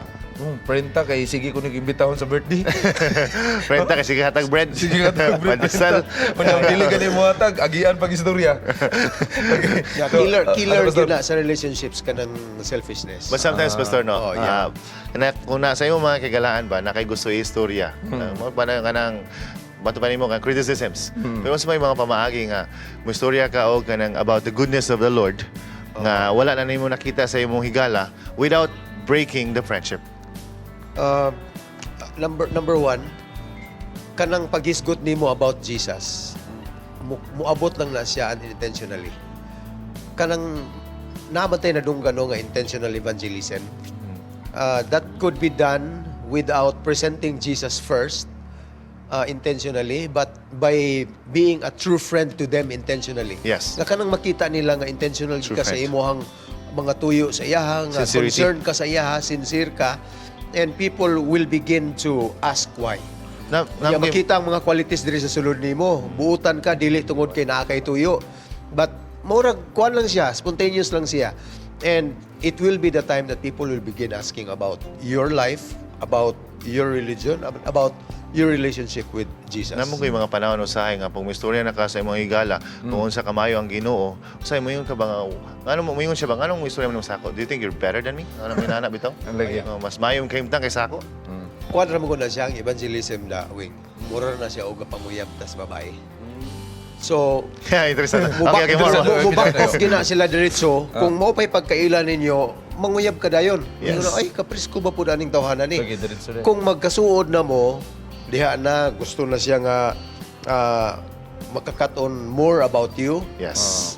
prenta kay sige ko nag-imbitahon sa birthday. Prenta kasi sige hatag bread. Sige hatag bread. Pandesal. Unya dili gani mo hatag, agian pag istorya. Yeah, killer killer ano, Pastor? gyud na sa relationships kanang selfishness. But sometimes, Pastor, no, Oh, yeah. na, kung nasa imo mga kagalaan ba, na kay gusto istorya, mo pa na kanang bato pa nimo kang criticisms. Pero sa may mga pamaagi nga mo istorya ka og kanang about the goodness of the Lord nga wala na nimo nakita sa imong higala without breaking the friendship. Number one, kanang paghisgot nimo about Jesus, muabot lang na siya unintentionally. Kanang namatay na dunggan, no, nga intentional evangelism. That could be done without presenting Jesus first intentionally, but by being a true friend to them intentionally. Nga kanang makita nila nga intentional True ka sa friend. imuhang mga tuyo sa iyaha, nga Sincerity. concern ka sa iyaha, sincere ka, and people will begin to ask why. Na, Yeah, makita ang mga qualities diri sa sulod nimo. Buutan ka dili tungod kay naa kay tuyo. But murag kuan lang siya, spontaneous lang siya. And it will be the time that people will begin asking about your life. about your religion, about your relationship with Jesus. Naa man goy mga panahon usahay nga pag istorya na ka sa imong higala kung unsa kamayo ang Ginoo, usahay moingon ka ba nga ngano mo moingon siya ba nganong mo istorya mo sa ako? Do you think you're better than me? Ano mo inana bitaw? Lagi. Oh, mas mayo kahimtang kaysa ako. Kuan ra man gud na siya ang evangelism na wing. Mura na siya og panguyab tas babae. So, Interesting. Mubak, Okay, more, more. Mubak off gina sila diretso. Kung mao pa'y pagkaila ninyo, manguyab ka dayon. Yes. Ingon na, ay, kapresko ba po aning tawhana ni? Sige, diretso rin. Kung magkasuod na mo, diha na, gusto na siya nga makakat-on more about you.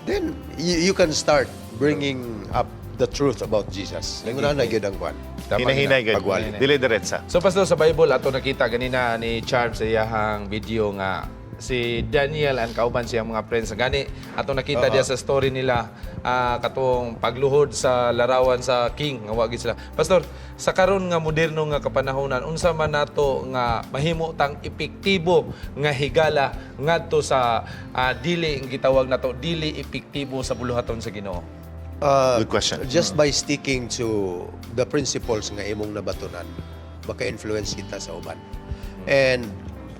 Then, you can start bringing up the truth about Jesus. Ingon na gyud ang kwan. Tama Hinahinay gina. gud. Pagwali. Dili diretsa. So Pastor, sa Bible ato nakita ganina ni Charm sa iyahang video nga si Daniel ang kauban siyang mga friends. Gani ato nakita diya sa story nila katong pagluhod sa larawan sa king nga wa gid sila. Pastor, sa karon nga moderno nga kapanahonan unsa man nato nga mahimo tang epektibo nga higala ngadto sa dili ang gitawag nato dili epektibo sa buluhaton sa Ginoo? Good question. Just by sticking to the principles nga imong nabatunan, maka-influence kita sa uban. And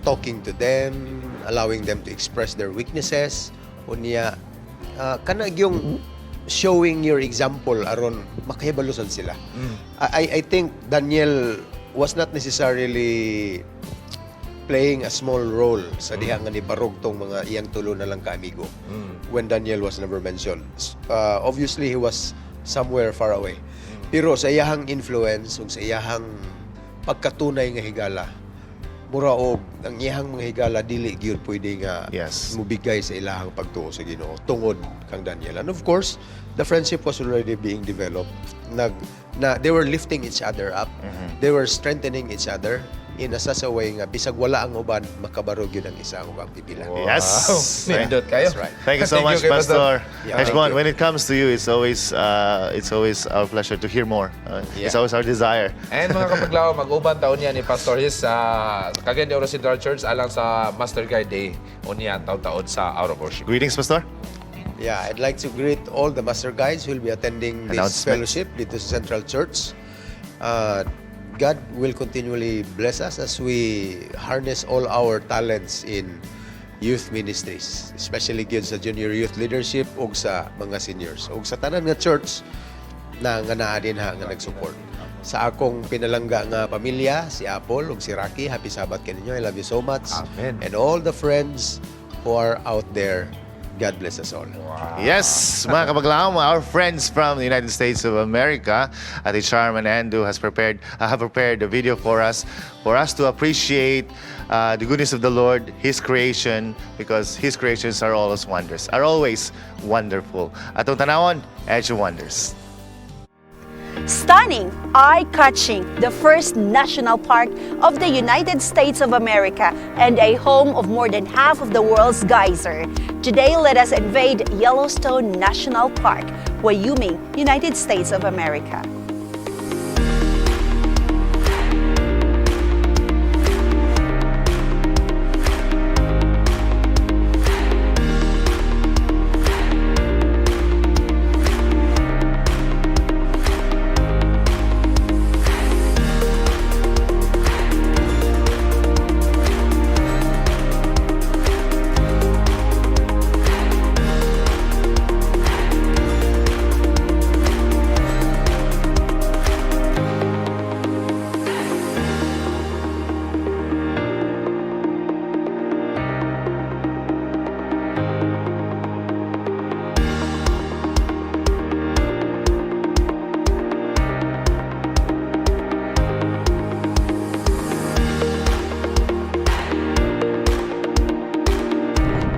talking to them, allowing them to express their weaknesses, unya kana yung showing your example aron makahibalusan sila. I think Daniel was not necessarily playing a small role sa diha nga nibarog tong mga iyang tulo na lang kaamigo when Daniel was never mentioned. Obviously, he was somewhere far away. Pero sa iyahang influence ug sa iyahang pagkatunay nga higala, mura og ang iyahang mga higala dili gyud pwede nga mubigay sa ilahang pagtuo sa Ginoo tungod kang Daniel. And of course, the friendship was already being developed. Nag na they were lifting each other up. They were strengthening each other in a such a way nga bisag wala ang uban makabarog yun ang isa ug ang pipila. Yes. Nindot kayo. That's right. Thank you so Thank much, you kay Pastor. Yeah, thank Heshbon, you. when it comes to you, it's always our pleasure to hear more. It's always our desire. And mga kapaglaom, mag-uban taon niya ni Pastor His sa Cagayan de Oro Central Church alang sa Master Guide Day unya taon-taon sa Hour of Worship. Greetings, Pastor. Yeah, I'd like to greet all the master guides who will be attending this Announcement. fellowship dito sa Central Church. God will continually bless us as we harness all our talents in youth ministries, especially gyud sa junior youth leadership ug sa mga seniors ug sa tanan nga church na nga naa dinha nga nag-support. Sa akong pinalangga nga pamilya, si Apple ug si Rocky, happy Sabbath kaninyo. I love you so much. Amen. And all the friends who are out there, God bless us all. Yes, mga kapaglaom, our friends from the United States of America, Ate Charm and Andu have prepared a video for us to appreciate the goodness of the Lord, His creation, because His creations are always wonderful. Atong tanawon, Edge of Wonders. Stunning, eye-catching, the first national park of the United States of America and a home of more than half of the world's geyser. Today, let us invade Yellowstone National Park, Wyoming, United States of America.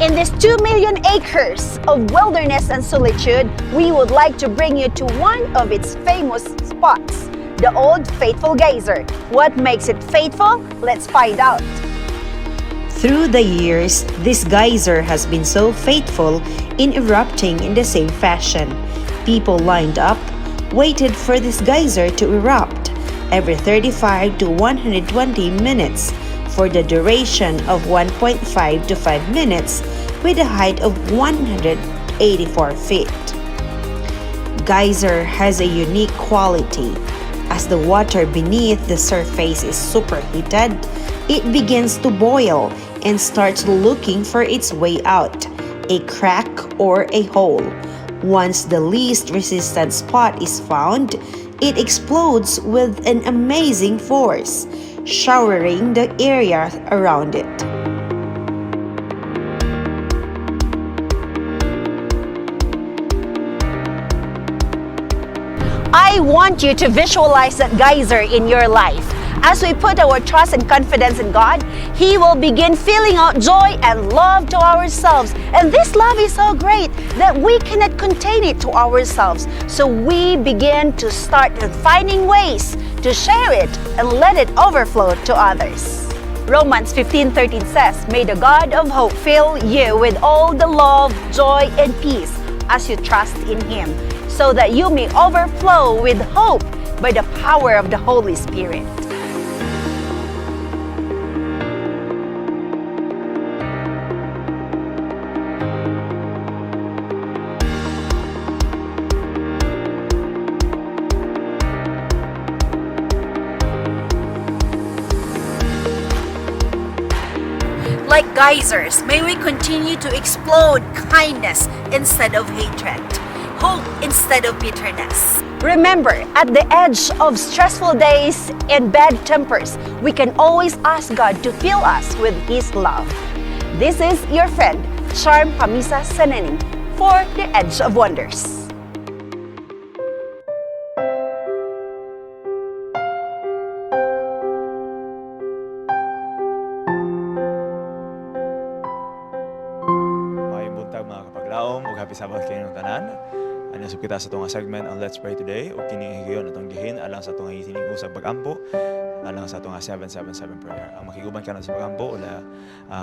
In this 2 million acres of wilderness and solitude, we would like to bring you to one of its famous spots, the Old Faithful Geyser. What makes it faithful? Let's find out. Through the years, this geyser has been so faithful in erupting in the same fashion. People lined up, waited for this geyser to erupt every 35 to 120 minutes for the duration of 1.5 to 5 minutes with a height of 184 feet. Geyser has a unique quality. As the water beneath the surface is superheated, it begins to boil and starts looking for its way out, a crack or a hole. Once the least resistant spot is found, it explodes with an amazing force, showering the area around it. I want you to visualize that geyser in your life. As we put our trust and confidence in God, He will begin filling out joy and love to ourselves. And this love is so great that we cannot contain it to ourselves. So we begin to start finding ways to share it and let it overflow to others. Romans 15:13 says, "May the God of hope fill you with all the love, joy, and peace as you trust in him, so that you may overflow with hope by the power of the Holy Spirit." Like geysers, may we continue to explode kindness instead of hatred, hope instead of bitterness. Remember, at the edge of stressful days and bad tempers, we can always ask God to fill us with His love. This is your friend, Charm Pamisa Senening, for The Edge of Wonders. Maayong buntag, mga kapaglaom, ug happy Sabbath kaninyong tanan. Ano sub kita sa atong segment ang Let's Pray Today, ug kini higayon atong gihin alang sa atong hining usab pagampo alang sa atong 777 prayer. Ang makiguban karon sa pagampo wala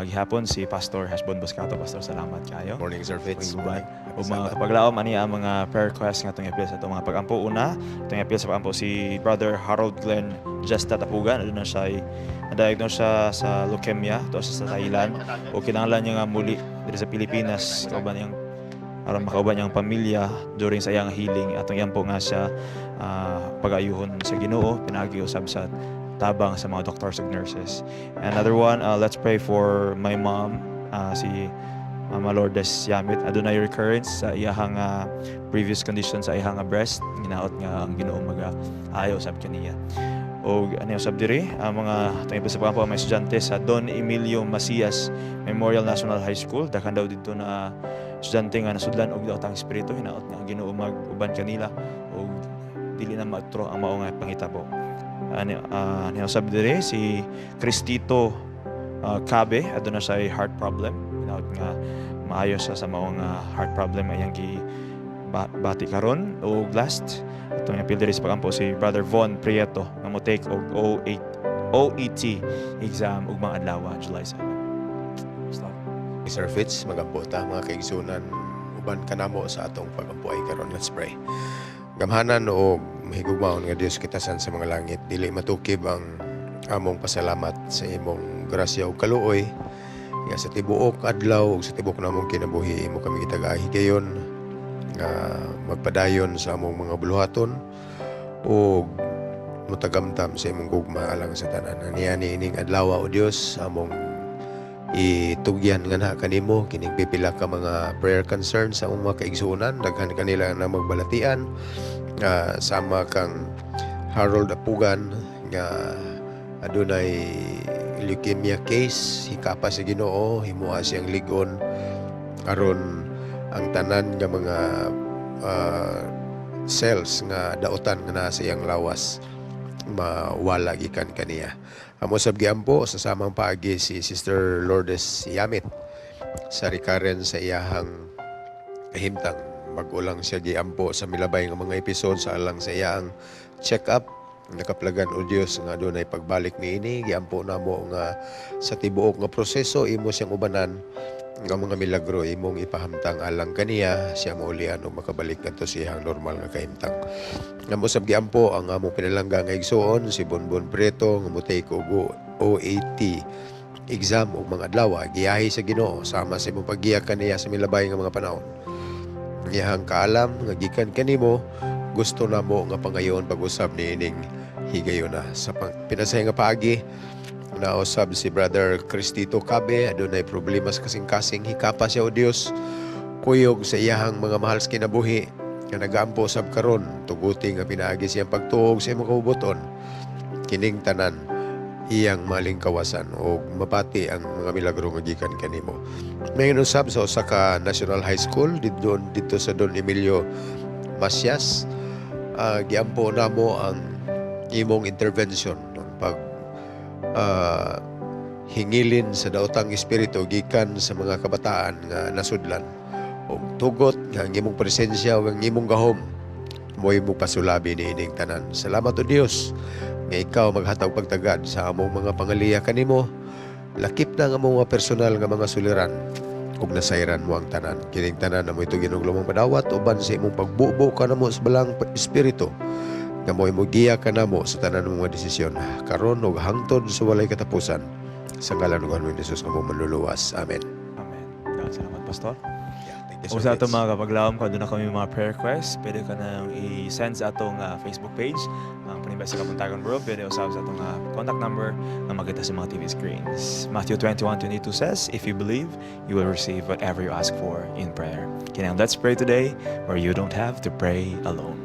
gihapon si Pastor Hesbon Boscato. Pastor, salamat kayo. Morning, Sir Fitz. Pakiguban. Morning. Ug mga kapaglaom, ani ang mga prayer request nga atong i-appeal sa atong mga pagampo. Una, atong i-appeal sa pagampo si Brother Harold Glenn Jesta Tapugan. Aduna siya na-diagnose siya sa leukemia to sa Thailand o kinahanglan niya nga muli diri sa Pilipinas kauban niyang aron makauban niyang pamilya during sa iyang healing. Atong iyan po nga siya pag-ayuhon sa Ginoo pinaagi usab sa tabang sa mga doctors ug nurses. Another one, let's pray for my mom, si Mama Lourdes Yamit. Adunay recurrence sa iyahang previous condition sa iyahang breast. Ginaot nga ang Ginoo maga-ayo usab kaniya. Og ano usab diri ang mga atong sa po ang mga estudyante sa Don Emilio Macias Memorial National High School. Daghan daw didto na estudyante nga nasudlan og daotang espiritu. Hinaot nga ang Ginoo mag-uban kanila og dili na maatro ang mao nga panghitabo. Ano ano usab diri si Cristito Cabe, aduna siya heart problem. Hinaot nga maayo siya sa mao nga heart problem ayang gi bati karon. Og last, atong appeal diri sa pagampo si Brother Von Prieto nga mo take og O8 OET exam ug mga adlaw, July 7. Stop. Sir Fitz, magampo ta, mga kaigsunan, uban kanamo sa atong pagampo ay karon. Let's pray. Gamhanan o mahigugmaon nga Dios kitasan sa mga langit, dili matukib ang among pasalamat sa imong grasya ug kaluoy nga sa tibuok adlaw ug sa tibuok namong kinabuhi imo kami gitagai higayon nga magpadayon sa among mga buluhaton ug mutagamtam sa imong gugma alang sa tanan. Aniya niining adlaw, o Dios, among itugyan nga na kanimo kining pipila ka mga prayer concerns sa among mga kaigsuonan. Daghan kanila na magbalatian, sama kang Harold Apugan nga adunay leukemia case. Hikapa sa Ginoo, himoa siyang ligon aron ang tanan nga mga cells nga daotan nga naa sa iyang lawas mawala gikan kaniya. Amo sab giampo sa samang paagi si Sister Lourdes Yamit sa recurrence sa iyahang kahimtang. Bag-o lang siya giampo sa milabay nga mga episode sa alang sa iyang check-up. Nakaplagan, o Dios, nga adunay pagbalik niini. Giampo namo nga sa tibuok nga proseso imo siyang ubanan nga mga milagro imong ipahamtang alang kaniya, siya maulian o makabalik ngadto sa iyang normal nga kahimtang. Amo sab giampo ang among pinalangga nga igsuon si Bonbon Prieto nga mo-take og OAT exam og mga adlaw. Giyahi sa Ginoo sama sa imong paggiya kaniya sa milabay nga mga panahon. Iyahang kaalam nga gikan kanimo gusto namo nga pangayon pag-usab niining Higayuna. Sa pinasay nga paagi, nausab si Brother Cristito Cabe, adunay problema sa kasing-kasing, hikapa siya o Dios, kuyog sa iyahang mga mahal sa kinabuhi, nga nagaampo sab karon, tuguti nga pinaagi siyang pagtuog sa imong kaubuton, kining tanan iyang maling kawasan o mapati ang mga milagro nga gikan kanimo. Mayon usab sa usa ka National High School didto didto sa Don Emilio Macias, giampo namo ang imong intervention ang pag hingilin sa daotang espiritu gikan sa mga kabataan nga nasudlan og tugot nga ang imong presensya ug ang imong gahom mo'y mo pasulabi ni ining tanan. Salamat o Dios nga ikaw maghatag pagtagad sa among mga pangaliya kanimo, lakip na ang among mga personal nga mga suliran ug nasayran mo ang tanan. Kining tanan amo ito Ginoong lumang madawat uban sa imong pagbubo kanamo sa balang espiritu nga mo'y mogiya kanamo sa tanan mong mga desisyon karon ug hangtod sa walay katapusan, sa ngalan ng Aming Jesus nga among manluluwas. Amen. Amen. Daghang salamat, Pastor. Thank you, O Sir sa atong Vince. mga kapaglaom, kung doon na kami mga prayer requests, pwede ka nang i-send sa atong Facebook page, ang Panimbay sa Kabuntagon Bro, pwede usab sa atong contact number na makita sa mga TV screens. Matthew 21:22 says, "If you believe, you will receive whatever you ask for in prayer." Kaya let's pray today where you don't have to pray alone.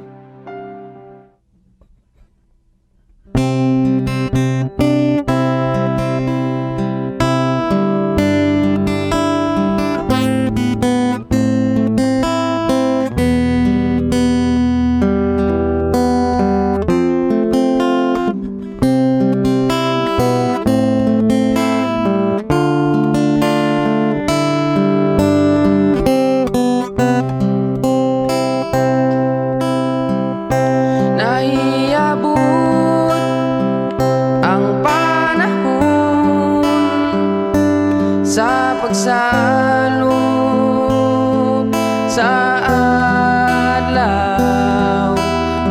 Naiabot ang panahon sa pagsalop sa adlaw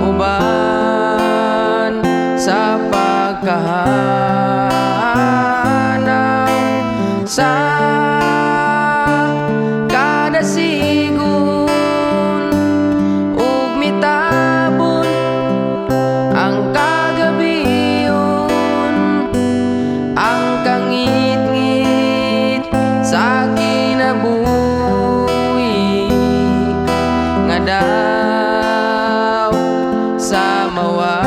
uban sa pagkahanaw sa kada sigon ug mitabon ang kagabion, ang kangitngit sa kinabuhi nga daw sa mawad-an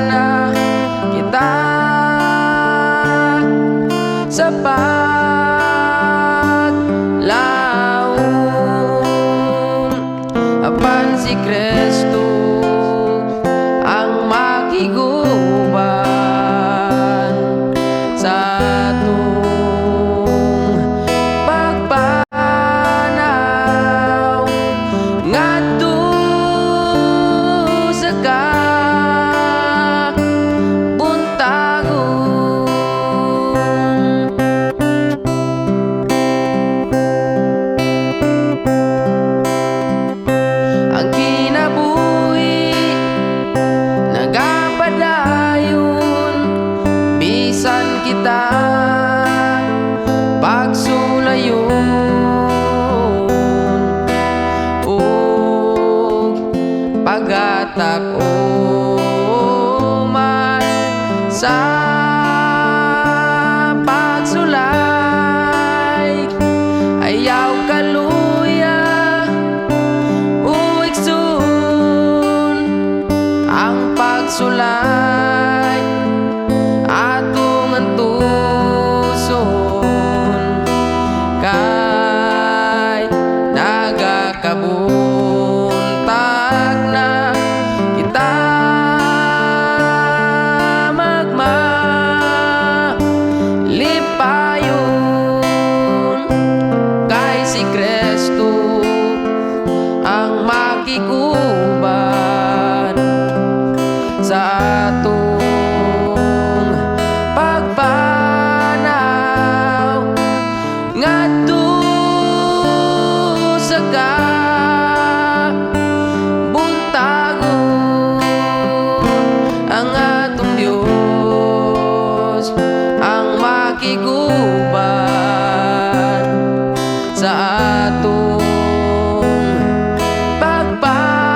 na kita sa paglaom, apan si Kristo ang makiguban sa atong pagpanaw ngadto sa kabuntagon. Ang kinabuhi nagapadayon bisan kita pagsulayon ug pagatak-oman sa pagsulay. Ayaw kaluya o igsoon, ang pagsulay atong antuson kay nagakabuntag na kita magmalipayon kay si Kristo ang makiguban sa atong pagpanaw ngadto sa kabuntagon. Ang atong Diyos ang makiguban sa atong pagpanaw.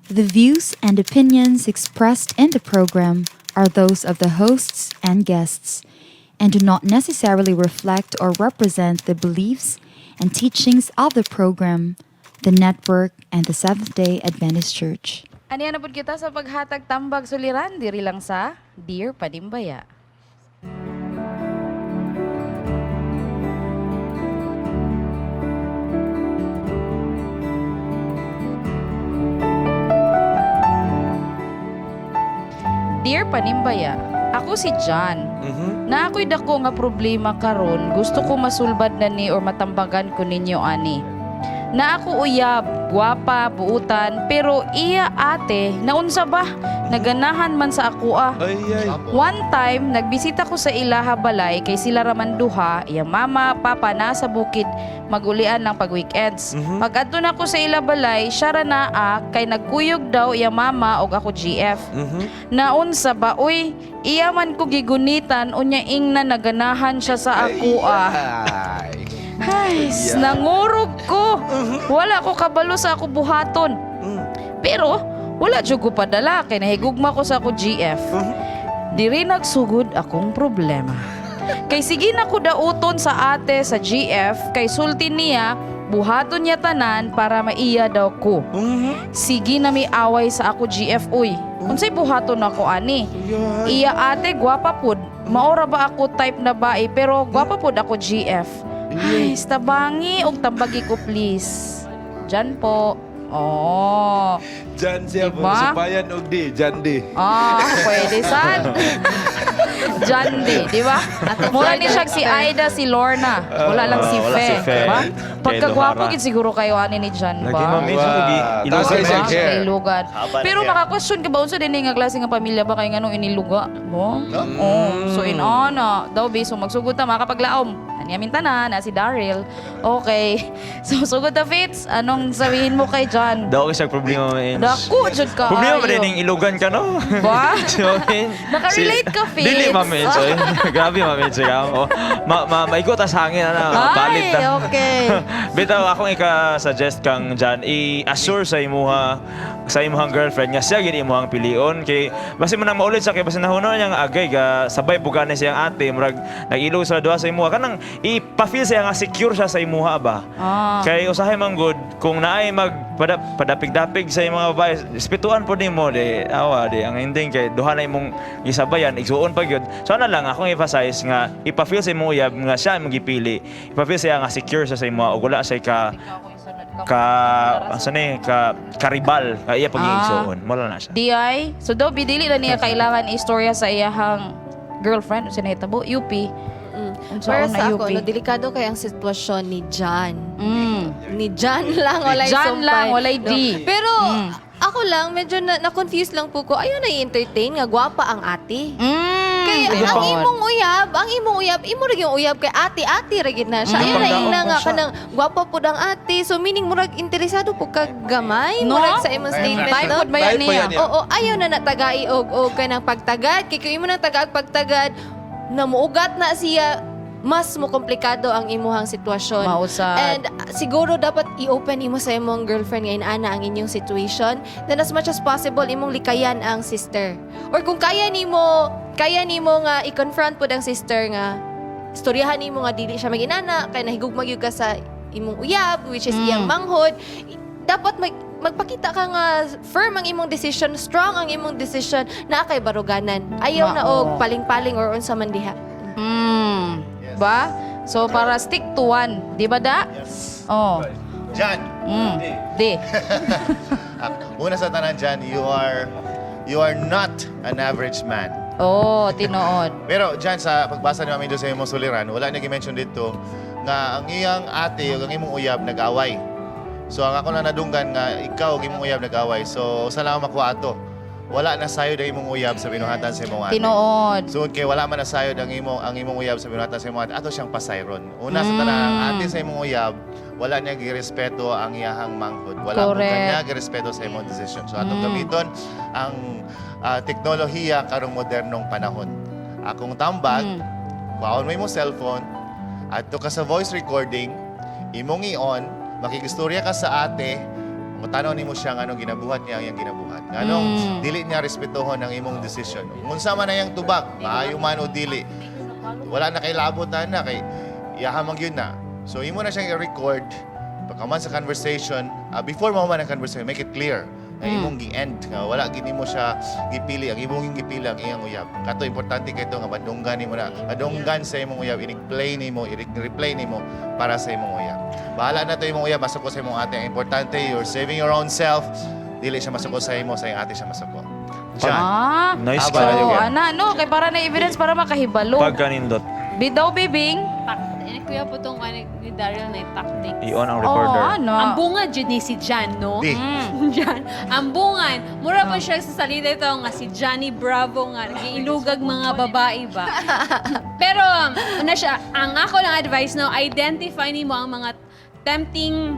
The views and opinions expressed in the program are those of the hosts and guests and do not necessarily reflect or represent the beliefs and teachings of the program, the network, and the Seventh day Adventist Church. Aniya na pud kita sa paghatag tambag suliran diri lang sa Dear Panimbaya. Dear Panimbaya, ako si John. Na ako'y dako nga problema karon, gusto ko masulbad na ni or matambagan ko ninyo ani. Na ako uyab, gwapa, buutan, pero iya ate, naunsa ba? Naganahan man sa ako ah. One time, nagbisita ko sa ilaha balay kay sila raman duha, iya mama, papa na sa bukid, magulian lang pag weekends. Pag adto na ko sa ila balay, siya ra naa kay nagkuyog daw iya mama og ako GF. Naunsa ba uy, iya man ko gigunitan unya ingna naganahan siya sa ako ah. Ay, nangurog ko. Wala ko kabalo sa ako buhaton. Pero wala jud ko padala kay nahigugma ko sa ako GF. Diri nagsugod akong problema. Kay sige na ko dauton sa ate sa GF kay sulti niya buhaton niya tanan para maiya daw ko. Sige na may away sa ako GF uy. Unsay buhaton ako ani? Iya ate gwapa pud. Maora ba ako type na bae pero gwapa pud ako GF. Ay, tabangi og tambagi ko please. Diyan po. Oh. Jan siya Diba? supayan og di, Jan di. Ah, pwede sad. John D, di ba? Mura ni siya si Aida, si Lorna. Wala lang si Ah, wala Fe. si Fe. Di ba? Kay Pagkagwapo Lohara. gid siguro kayo ani ni John Lagi, ba? ma'am, medyo Wow. ilugan Taas ba? siya hair. Ilugan. Haba na Pero hair. maka-question ka ba unsa din nga klase nga pamilya ba kay nganong iniluga mo? Oh, so in ana, daw be so magsugod ta makapaglaom. Ani amin tanan na si Daryl. Okay. So sugod ta Fitz, anong sabihin mo kay John? Daw siya problema, Ma'am Inch. Dako jud ka. Problema ba din yung ilugan ka, no? Ba? Si Ma'am Inch. Nakarelate ka, Fitz. Dili, Ma'am Inch. Oy. Grabe, Ma'am Inch. Ikaw. Oh. Ma, maigot tas hangin, ano, balit Ay, ta. okay. Bitaw, akong ika-suggest kang Jan, i-assure sa imuha sa imuhang girlfriend nga siya gid imuhang pilion kay basi mo nang maulit sa kay basi nahuno niya nga agay ga sabay buga na siyang ate murag nag-ilog sa duha sa imuha kanang ipa-feel siya nga secure siya sa imuha ba. Kay usahay man good kung naay mag padapig-dapig sa imong mga babae, respetuan po nimo di awa di ang ending kay duha na imong gisabayan igsuon pa gyud. So ana lang akong emphasize nga ipa-feel sa imong uyab nga siya imong gipili. Ipa-feel siya nga secure siya sa imuha ug wala siya ka ka asa ni ka karibal ka iya pagiging. Wala na siya. Di ay. So daw bidili na niya kailangan istorya sa iyahang girlfriend unsa nahitabo UP. Unsa Para na sa ako, UP? no, delikado kay ang sitwasyon ni John. Ni John lang, walay John sumpay. lang, walay No. D. Pero ako lang, medyo na-confuse lang po ko. Ayaw na i-entertain nga, gwapa ang ate. Kaya ang imong uyab, ang imong uyab, imo ra yung uyab kay ate, ate ra gid na siya. Ayaw na Pagdaong ingna pa nga siya. kanang gwapa pud ang ate. So meaning murag interesado po kag gamay, No? murag sa imong statement. Type no? pod ba yan Type pa niya? yan niya. Oo, ayaw na natagai og kanang pagtagad. Kay kung imo nang tagaag pagtagad, namuugat na siya, mas mo komplikado ang imuhang sitwasyon. Mausad. And siguro dapat i-open imo sa imong girlfriend nga inaana ang inyong situation. Then as much as possible imong likayan ang sister. Or kung kaya nimo nga i-confront pud ang sister nga istoryahan nimo nga dili siya maginana kay nahigugma gyud ka sa imong uyab which is iyang manghod. Dapat magpakita ka nga firm ang imong decision, strong ang imong decision na kay baruganan. Ayaw na Mao. og paling-paling or unsa man diha. Ba? So para stick to one, di ba da? Yes. Oh. Jan. Di. Ah, una sa tanan Jan, you are not an average man. Oh, tinuod. Pero Jan, sa pagbasa ni Mami doon sa imong suliran, wala niya gi-mention dito nga ang iyang ate o ang imong uyab nag-away. So ang ako na nadunggan nga ikaw ug imong uyab nag-away. So sa lang makuha ato. Wala na sayod ang imong uyab sa binuhatan sa imong ate. Tinuod. So kay wala man na sayod ang imong uyab sa binuhatan sa imong ate, ato siyang pasayron. Una sa tanan ang ate sa imong uyab, wala niya girespeto ang iyahang manghod. Wala mo kanya girespeto sa imong decision. So atong gamiton ang teknolohiya karong modernong panahon. Akong tambag, kuhaon mo imong cellphone, adto ka sa voice recording, imong i-on, makikistorya ka sa ate, Matanaw nimo siya nganong ginabuhat niya ang iyang ginabuhat. Nganong dili niya respetuhon ang imong desisyon. Kung unsa man ang iyang tubag, maayo man o dili, wala na kay labot na na kay iyaha man gyud na. So imo na siyang i-record pagkaman sa conversation, before mo man ang conversation, make it clear na imong gi-end nga wala gini mo siya gipili, ang imong gipili ang iyang uyab. Kato importante kay nga madunggan nimo na, madunggan sa imong uyab, i-play nimo, i-replay nimo para sa imong uyab. Bahala na to imong uyab, masuko sa imong ate. Ang importante, you're saving your own self. Dili siya masuko sa imo, sa iyang ate siya masuko. John. Ah, Nice so, kayo. ana, no, kay para na evidence para makahibalo. Pagkanindot. Bidaw, bibing. Ini kuya po itong ano, ni Daryl na tactics. I-on ang recorder. Oh, ano? Ang bunga jud ni si Jan, no? Di. Jan. Ang bungan. Mura pa siya sa salita ito nga si Johnny Bravo nga. Giilugag mga babae ba? Pero, una siya, ang ako lang advice, no, identify nimo ang mga tempting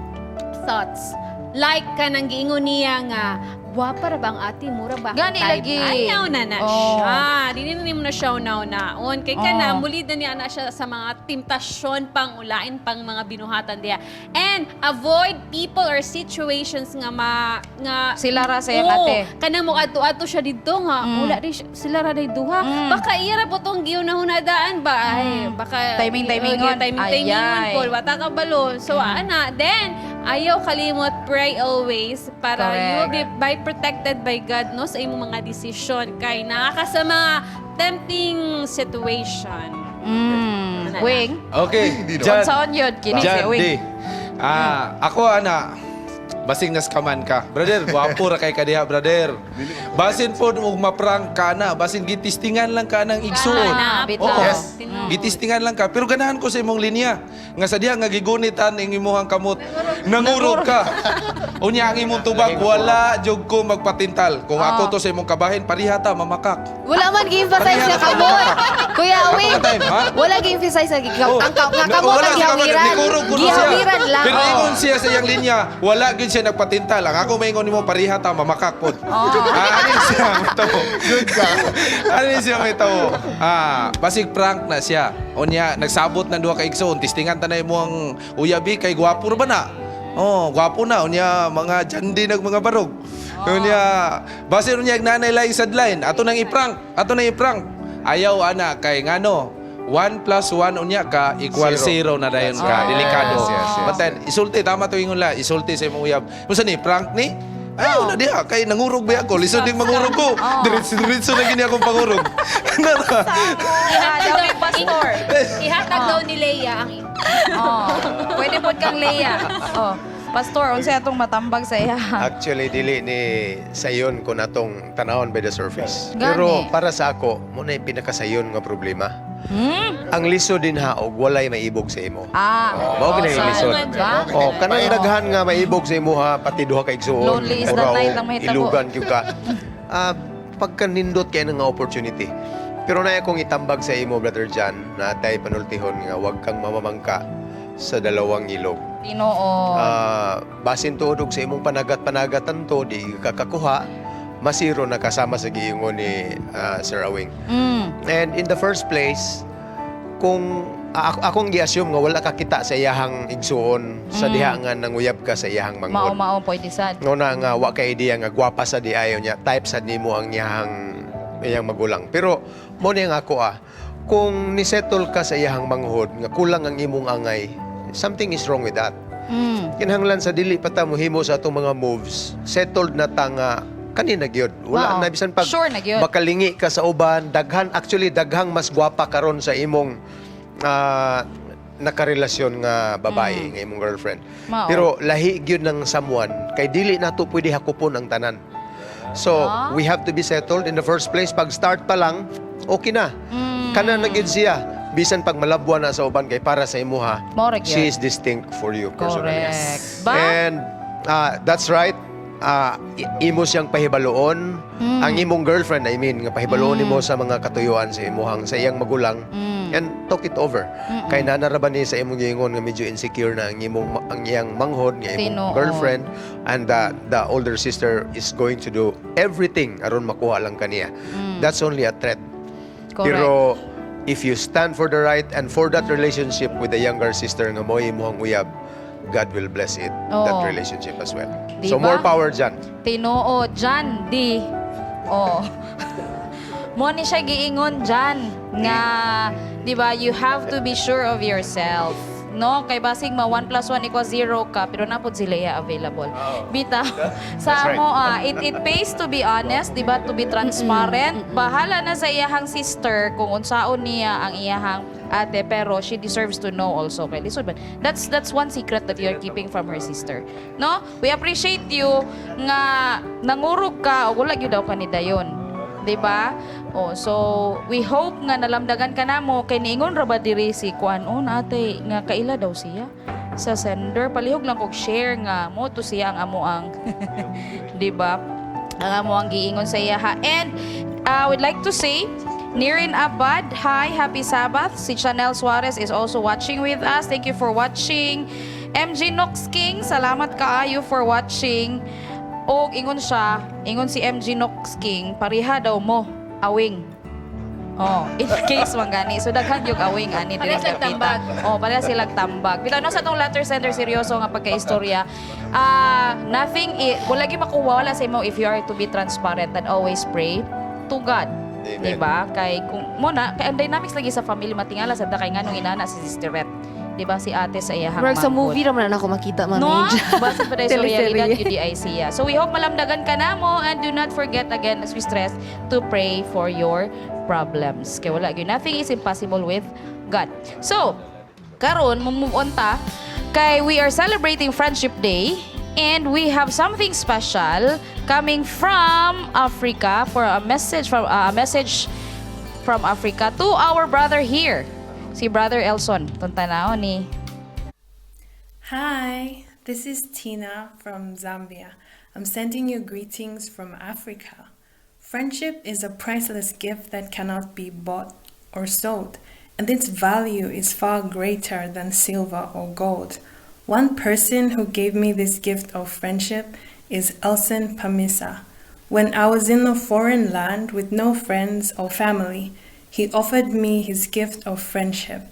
thoughts. Like kanang giingon niya nga, gwapa ra ba ang ate, mura ba ang Gani type? lagi. Ayaw na na Oh. siya. Dili na nimo na siya naon. Kay kana, Oh. muli na niya na siya sa mga temptasyon pang ulain pang mga binuhatan diya. And avoid people or situations nga ma nga Sila ra sa iyang Oo, ate. Kanang mo adto-adto siya didto nga wala di siya, sila ra day duha. Baka iya ra po tong gihunahunadaan ba ay baka Timing-timingon. Timing-timingon Ayay. po. Wata ka balo. So ana, then ayaw kalimot, pray always para you will be by protected by God, no, sa imong mga desisyon kay naa ka sa mga tempting situation. Ano na? Wing. Okay, Jan. Unsaon yun? Kini si Jan, Wing. di. Ah, ako ana, basing naskaman ka. Brother, gwapo ra kay kadiha, brother. Basin po og maprank ka na, basin gitistingan lang ka ng igsuon. Kana, bitaw. Oo. Yes. Gitistingan lang ka. Pero ganahan ko sa imong linya. Nga sa diha nga gigunitan ang imuhang kamot. Nangurog ka. Unya ang imong tubag, wala jud ko magpatintal. Kung ako to sa imong kabahin, pariha ta mamakak. Wala man gi-emphasize na kamot. Kuya Awing, Ako ka time, ha? wala gi-emphasize na Oh. ang nga kamot Wala ang siya kamot, gihawiran. nikurog kuno siya. Gihawiran lang. Pero Oh. ingon siya sa iyang linya, wala gyud siya nagpatintal. Ang ako maingon nimo pariha ta mamakak pod. Ah, ano siya may tawo. Good ka. Ano siya may tawo? Ah, basig prank na siya. Unya nagsabot ng duha ka igsoon, tistingan tanay mo ang uyabi kay gwapo ra ba na? Oh, gwapo na unya mga jandi nag mga barog. Unya basin unya nanay laing sadline, ato nang i-prank, ato nang i-prank. Ayaw ana kay ngano 1 plus 1 unya ka equal Zero. 0 na dayon ka. Right. Delikado. Yes. But then, isulti, tama to ingon la, isulti sa imong uyab. Unsa ni, prank ni? Ayaw na diha, kay nangurog ba ako? Lisod ding mangurog ko. Diretso, diretso na gini akong pangurog. Nara. Ihatag daw, pastor. ihatag daw ni Leia ang Oh. Pwede po kang Leia. Oh. Pastor, unsay atong matambag sa iya? Actually, dili ni sayon ko natong tanawon by the surface. Gani. Pero para sa ako, muna yung pinakasayon nga problema. Ang lisod din ha, og walay maibog sa imo. Ah. Oh, mao gini ang lisod. Ba? Oh, kanang daghan nga maibog sa imo ha, pati duha ka igsuon. Lonely is the Ora night og ang mahitabo. Ilugan gyud ka. Ah, pagka nindot kay nga opportunity. Pero na akong itambag sa imo, Brother John, na tay panultihon nga wag kang mamamangka sa dalawang ilog. Tinuod. Ah, basin tuod og sa imong panagat-panagatan to di ka kakuha, masiro na kasama sa giingon ni Sir Awing. And in the first place, kung akong gi-assume nga wala ka kita sa iyahang igsuon sa diha nga nanguyab ka sa iyahang manghod. Mao-mao pwede sad. Nguna nga wa kay idea nga gwapa sa di ayo niya, type sad nimo ang iyahang iyang magulang. Pero mo ni ang ako kung ni-settle ka sa iyahang manghod nga kulang ang imong angay, something is wrong with that. Kinahanglan sa dili pa ta mohimo sa atong mga moves, settled na ta nga kanina gyud. Wala na bisan pag Sure na gyud. makalingi ka sa uban, daghan actually daghang mas gwapa karon sa imong nakarelasyon nga babae, nga imong girlfriend. Mao. Pero lahi gyud ng someone kay dili nato pwede hakupon ang tanan. So, we have to be settled in the first place. Pag start pa lang, okay na. Kana na gyud siya. Bisan pag malabwa na sa uban kay para sa imuha, Mao ra gyud. she is distinct for you personally. Correct. Ba? And that's right. Imo siyang pahibaluon. Ang imong girlfriend, I mean, nga pahibaluon nimo sa mga katuyuan sa imuhang sa iyang magulang and talk it over. Kay nanara ba ni sa imong giingon nga medyo insecure na ang imong ang iyang manghod nga imong Tinuod. girlfriend and the older sister is going to do everything aron makuha lang kaniya. That's only a threat. Correct. Pero if you stand for the right and for that relationship with the younger sister nga mo imuhang uyab, God will bless it, that Oo. relationship as well. Di So ba? more power dyan. Tinuod Jan di. Oh. Mo ni siya giingon dyan nga, di ba, you have to be sure of yourself. No, kay basig ma 1 plus 1 equals 0 ka, pero naa pod si Leia available. Bitaw, sa That's right. mo, it pays to be honest, di ba, to be transparent. Bahala na sa iyahang sister kung unsaon niya ang iyahang ate, pero she deserves to know also. Kay lisod ba? That's one secret that you're keeping from her sister. No? We appreciate you nga nangurog ka o wala gyud daw ka ni dayon. 'Di ba? Oh, so we hope nga nalamdagan ka namo kay niingon ra ba diri si kuan on ate nga kaila daw siya sa sender, palihog lang kog share nga mo to siya ang amo ang 'di ba? Ang amo ang giingon sa iya ha. And I would like to say Nirin Abad, hi, happy Sabbath. Si Chanel Suarez is also watching with us. Thank you for watching. MG Nox King, salamat kaayo for watching. Og ingon siya, ingon si MG Nox King, pareha daw mo, awing. Oh, in case man gani. So daghan yung awing ani diri Pareha silang sa tambag. Oh, pareha silang tambag. Bitaw no sa atong letter sender seryoso nga pagkaistorya. Nothing wala gyud makuha wala sa imo if you are to be transparent and always pray to God. Amen. Diba? Kay kung mo na kay ang dynamics lagi sa family matingala sad kay nganong inana si Sister Ret. Diba si ate sa iyahang Murag sa manghod. movie raman na ako makita, Ma'am No? Angel. Basta pa sa Teleserye. realidad yun ay siya. So we hope malamdagan ka na mo and do not forget again as we stress to pray for your problems. Kaya wala gyud, nothing is impossible with God. So, karon move on ta kay we are celebrating Friendship Day and we have something special coming from Africa for a message from Africa to our brother here. Si Brother Elson. Tuntanaw ni. Hi, this is Tina from Zambia. I'm sending you greetings from Africa. Friendship is a priceless gift that cannot be bought or sold, and its value is far greater than silver or gold. One person who gave me this gift of friendship is Elson Pamisa. When I was in a foreign land with no friends or family, he offered me his gift of friendship.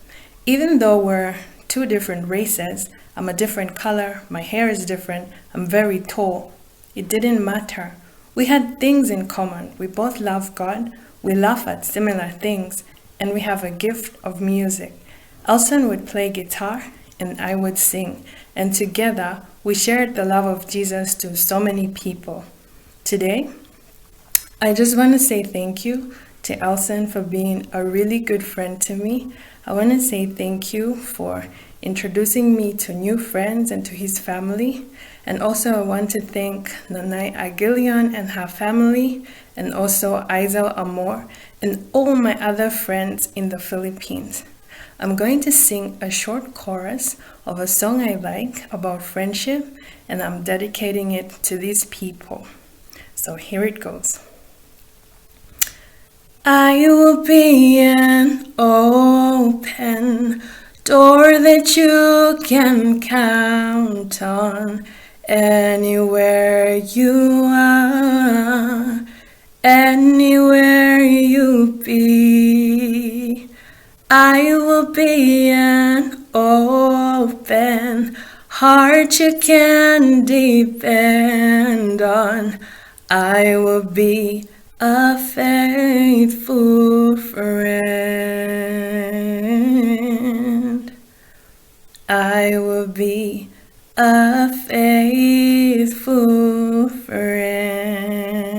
Even though we're two different races, I'm a different color, my hair is different, I'm very tall. It didn't matter. We had things in common. We both love God, we laugh at similar things, and we have a gift of music. Elson would play guitar and I would sing, and together we shared the love of Jesus to so many people. Today, I just want to say thank you to Elson for being a really good friend to me. I want to say thank you for introducing me to new friends and to his family. And also, I want to thank Nanay Aguilion and her family, and also Aizel Amor and all my other friends in the Philippines. I'm going to sing a short chorus of a song I like about friendship, and I'm dedicating it to these people. So here it goes. I will be an open door that you can count on anywhere you are, anywhere you be. I will be an open heart you can depend on. I will be a faithful friend. I will be a faithful friend.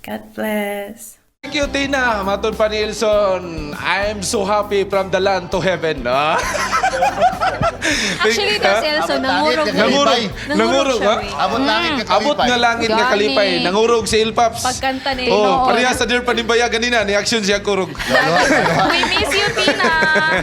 God bless. Thank you, Tina. Matod pa ni Elson, I'm so happy from the land to heaven. Ah. Actually, daw si Elson, nangurog. Nangurog. Nangurog, ha? Abot langit nga kalipay. Abot nga langit nga Gani. kalipay. Nangurog si Ilpaps. Pagkanta ni Oh, Noon. pareha sa Dear Panimbaya ganina ni action siya kurog. We miss you, Tina.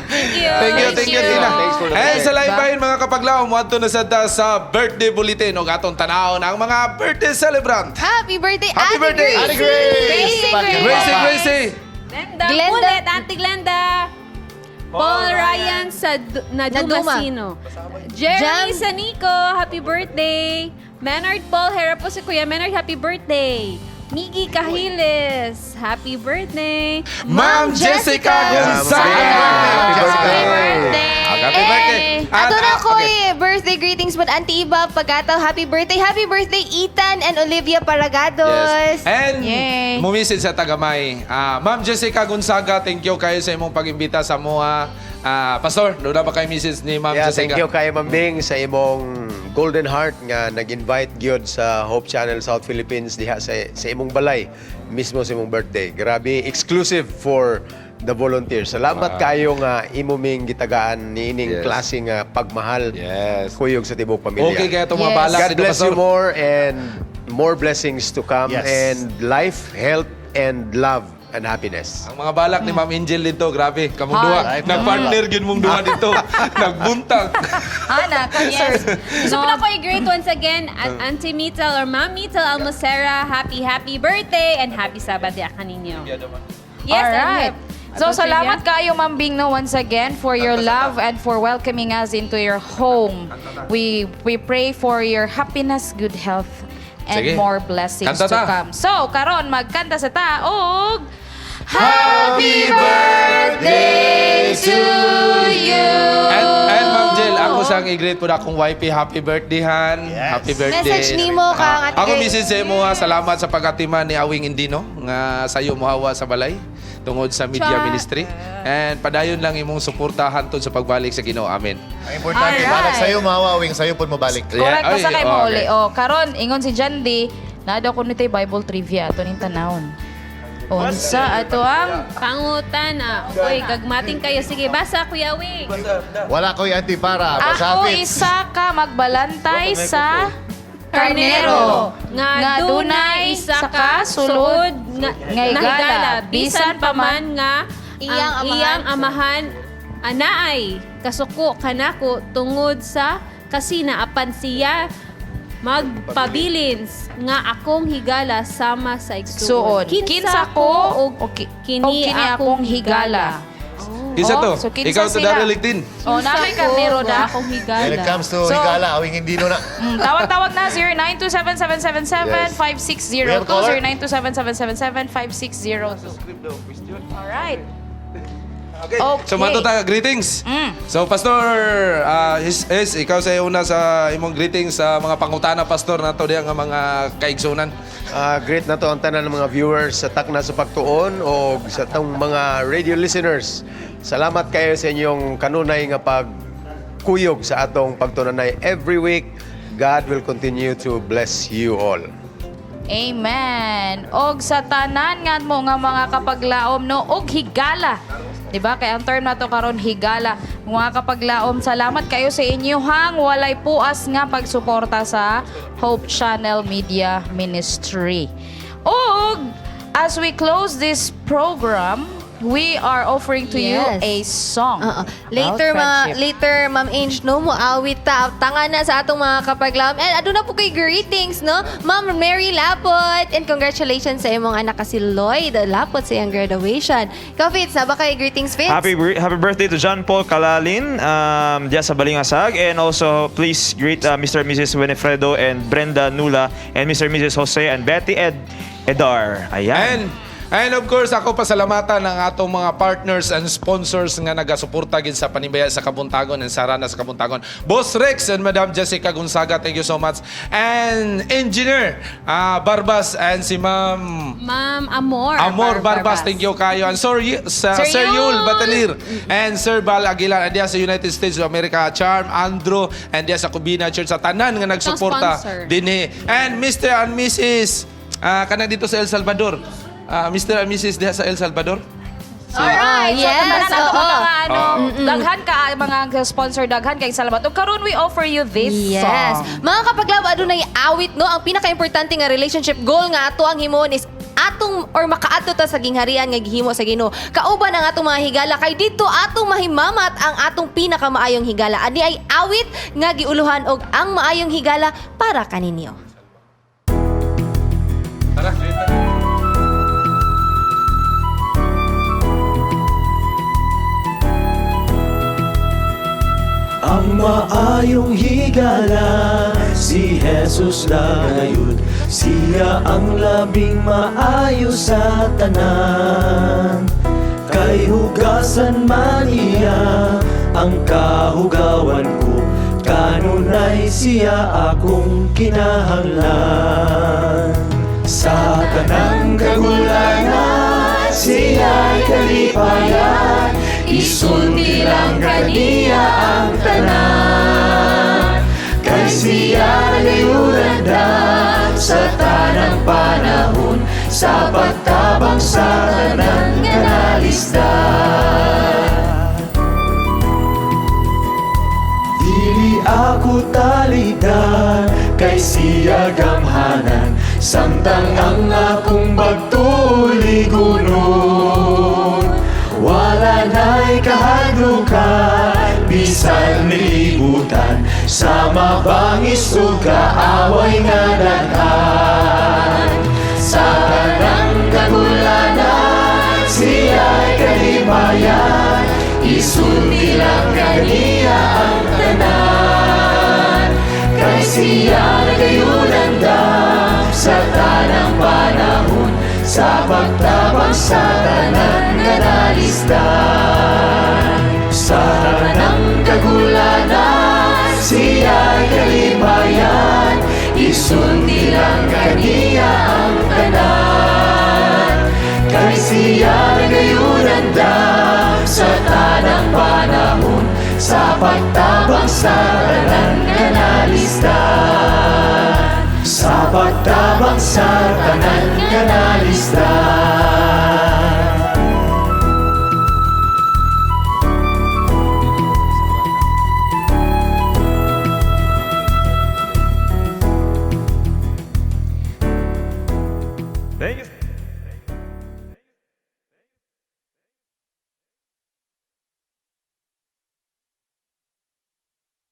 Thank you. Thank you, Tina. Thanks for the Eh, sa message. lain bahin, mga kapaglaom, muadto na sa ta sa birthday bulletin o atong tanawon ang mga birthday celebrant. Happy birthday, Happy Ate birthday! Ate Grace! Gracie, Gracie, Gracie! Glenda, Glenda. Pulit, Auntie Glenda. Paul Ryan sa Naduma. Nadumasino. Jeremy Jam. Sanico, happy birthday. Menard Paul Hera po si Kuya Menard, happy birthday. Miggy Cahiles, happy birthday. Ma'am Jessica Gonzaga! Happy Happy birthday! birthday. Happy birthday. Ato na Ah, ko okay. eh, birthday greetings but Auntie Iba Pagataw, happy birthday. Happy birthday Ethan and Olivia Paragados. Yes. And mumisid sa Tagamay. Ah, Ma'am Jessica Gonzaga, thank you kayo sa imong pag-imbita sa mua. Ah, Pastor, doon na ba kay Mrs. ni Ma'am Yeah, Jessica? thank you kay Ma'am Bing sa imong golden heart nga nag-invite gyud sa Hope Channel South Philippines diha sa imong balay mismo sa imong birthday. Grabe, exclusive for the volunteers. Salamat kayo nga imo ming gitagaan niining klase nga pagmahal kuyog sa tibok pamilya. Okay, kaya itong mga balak God dito, bless Pastor. you more and more blessings to come and life, health, and love and happiness. Ang mga balak ni Ma'am Angel dito, grabe, kamong duha. Life, Nag-partner gyud mong duha dito. Nagbuntag. Ana, Yes. Gusto ko na ko i-greet once again at Auntie Mital or Ma'am Mital Almocera. Happy, happy birthday and happy Sabbath ya kaninyo. Yes, Alright. and So, Ato, salamat Trivia? kayo, Ma'am Bing, no, once again for your love and for welcoming us into your home. We pray for your happiness, good health, and Sige. more blessings Kanta to ta. come. So, karon magkanta sa ta og Happy birthday to you. And Ma'am Jill, ako sang i-greet po na akong YP. Happy birthday, Han. Happy birthday. Message nimo kang Ah, Ate Ako, Gay. Mrs. Emo, ha, salamat sa pag-atiman ni Awing Indino nga sayo mohawa sa balay tungod sa media Cha. ministry. And padayon lang imong suporta hantod sa pagbalik sa Ginoo. Amen. Ang importante, Alright. balak sa'yo, mawawing sa'yo po mo balik. Correct, basta Ay, kay oh, mo okay. uli. Oh, karon ingon si Jandy, naa daw kuno tay Bible trivia ato ning tanawon. Unsa ato ang Pangutan na. Uy, gagmating kayo. Sige, basa, Kuya Wing. Wala ko'y antipara. Ako Pasapit. isa ka magbalantay sa karnero Nga dunay isa ka sulod sulod nga nga higala, higala, bisan pa man nga Iyang ang amahan. iyang amahan anaay kasuko kanako tungod sa kasina apan siya magpabilin nga akong higala sama sa igsuon. Suon. Kinsa ko og kini, og kini akong higala. Kinsa Oh, to? so kinsa Ikaw to sila? Daryl Ligtin. Oh, Kinsa naa may ko karnero og da. akong higala. When it comes to So- higala, awing hindi no na. Tawag-tawag na 0927-777-5602, We have a caller? 0927-777-5602. Alright. Okay. Okay. So, mato ta, greetings. So, Pastor, ikaw sa una sa imong greetings sa mga pangutana, Pastor, nato diya nga mga kaigsunan. Ah, great na to ang tanan ng mga viewers sa Takna sa Pagtuon o sa tong mga radio listeners. Salamat kayo sa inyong kanunay nga pagkuyog sa atong pagtunanay every week. God will continue to bless you all. Amen. Og sa tanan nga mo nga mga kapaglaom no og higala. 'Di ba? Kay ang term nato karon higala. Mga kapaglaom, salamat kayo sa inyohang walay puas nga pagsuporta sa Hope Channel Media Ministry. Og as we close this program, we are offering to you a song. Oo. Later about mga friendship. later Ma'am Ange no mo awit ta tanga na sa atong mga kapaglaom. And aduna po kay greetings no Ma'am Mary Lapot and congratulations sa imong anak kasi Lloyd Lapot sa iyang graduation. Ikaw Fitz, na ba kay greetings Fitz? Happy birthday to John Paul Kalalin diya sa Balingasag. And also, please greet Mr. and Mrs. Winifredo and Brenda Nula and Mr. and Mrs. Jose and Betty Edar. Ayan. And of course, ako pasalamatan ang atong mga partners and sponsors nga nagasuporta gid sa Panimbaya sa Kabuntagon and Sarana sa Kabuntagon. Boss Rex and Madam Jessica Gonzaga, thank you so much. And Engineer Barbas and si Ma'am Ma'am Amor. Amor Barbas, thank you kayo. And Sir, sa, Sir Sir Yul. Yul Batalir and Sir Bal Aguilar and diya sa United States of America, Charm Andrew and diya sa Cubina Church sa tanan nga nagsuporta sponsor. dinhi. And Mr. and Mrs. Kanang dito sa El Salvador. Mr. and Mrs. diha sa El Salvador. Alright. So, Yes, tanan nato oo. mga ano, Mm-mm. daghan ka mga sponsor, daghan kay salamat. Ug karon we offer you this Yes. song. Mga kapaglaom, adunay awit no, ang pinaka-importante nga relationship goal nga ato ang himuon is atong or makaadto ta sa gingharian nga gihimo sa Ginoo. Kauban ang atong mga higala kay didto atong mahimamat ang atong pinakamaayong higala. Ani ay awit nga giuluhan og ang maayong higala para kaninyo. Tara, dito. Ang maayong higala, si Jesus na gayud. Siya ang labing maayo sa tanan. Kay hugasan man iya Ang kahugawan ko, kanunay siya akong kinahanglan. Sa tanang kagulanan, siya'y kalipayan. Isulti lang kaniya ang tanan, kay siya nagayunan sa tanang panahon, sa pagtabang sa tanan nga nalisdan. Dili ako talidan, kay siya gamhanan, samtang ang akong bagtuli gunon. Wala na'y kahadlukan, bisan libutan, sa mabangis ug kaaway nga daghan. Sa tanang kagulanan, siya'y kalipayan. Isulti lang kaniya ang tanan, kay siya nagayulanda sa tanang panahon, sa pagtabang sa tanan nga nalisdan. Sa tanang kagulanan, siya'y kalipayan. Isulti lang kaniya ang tanan, kay siya nagayulanda sa tanang panahon, sa pagtabang sa tanan nga nalisdan. Sa pagtabang sa tanan nga nalisdan. Thank you.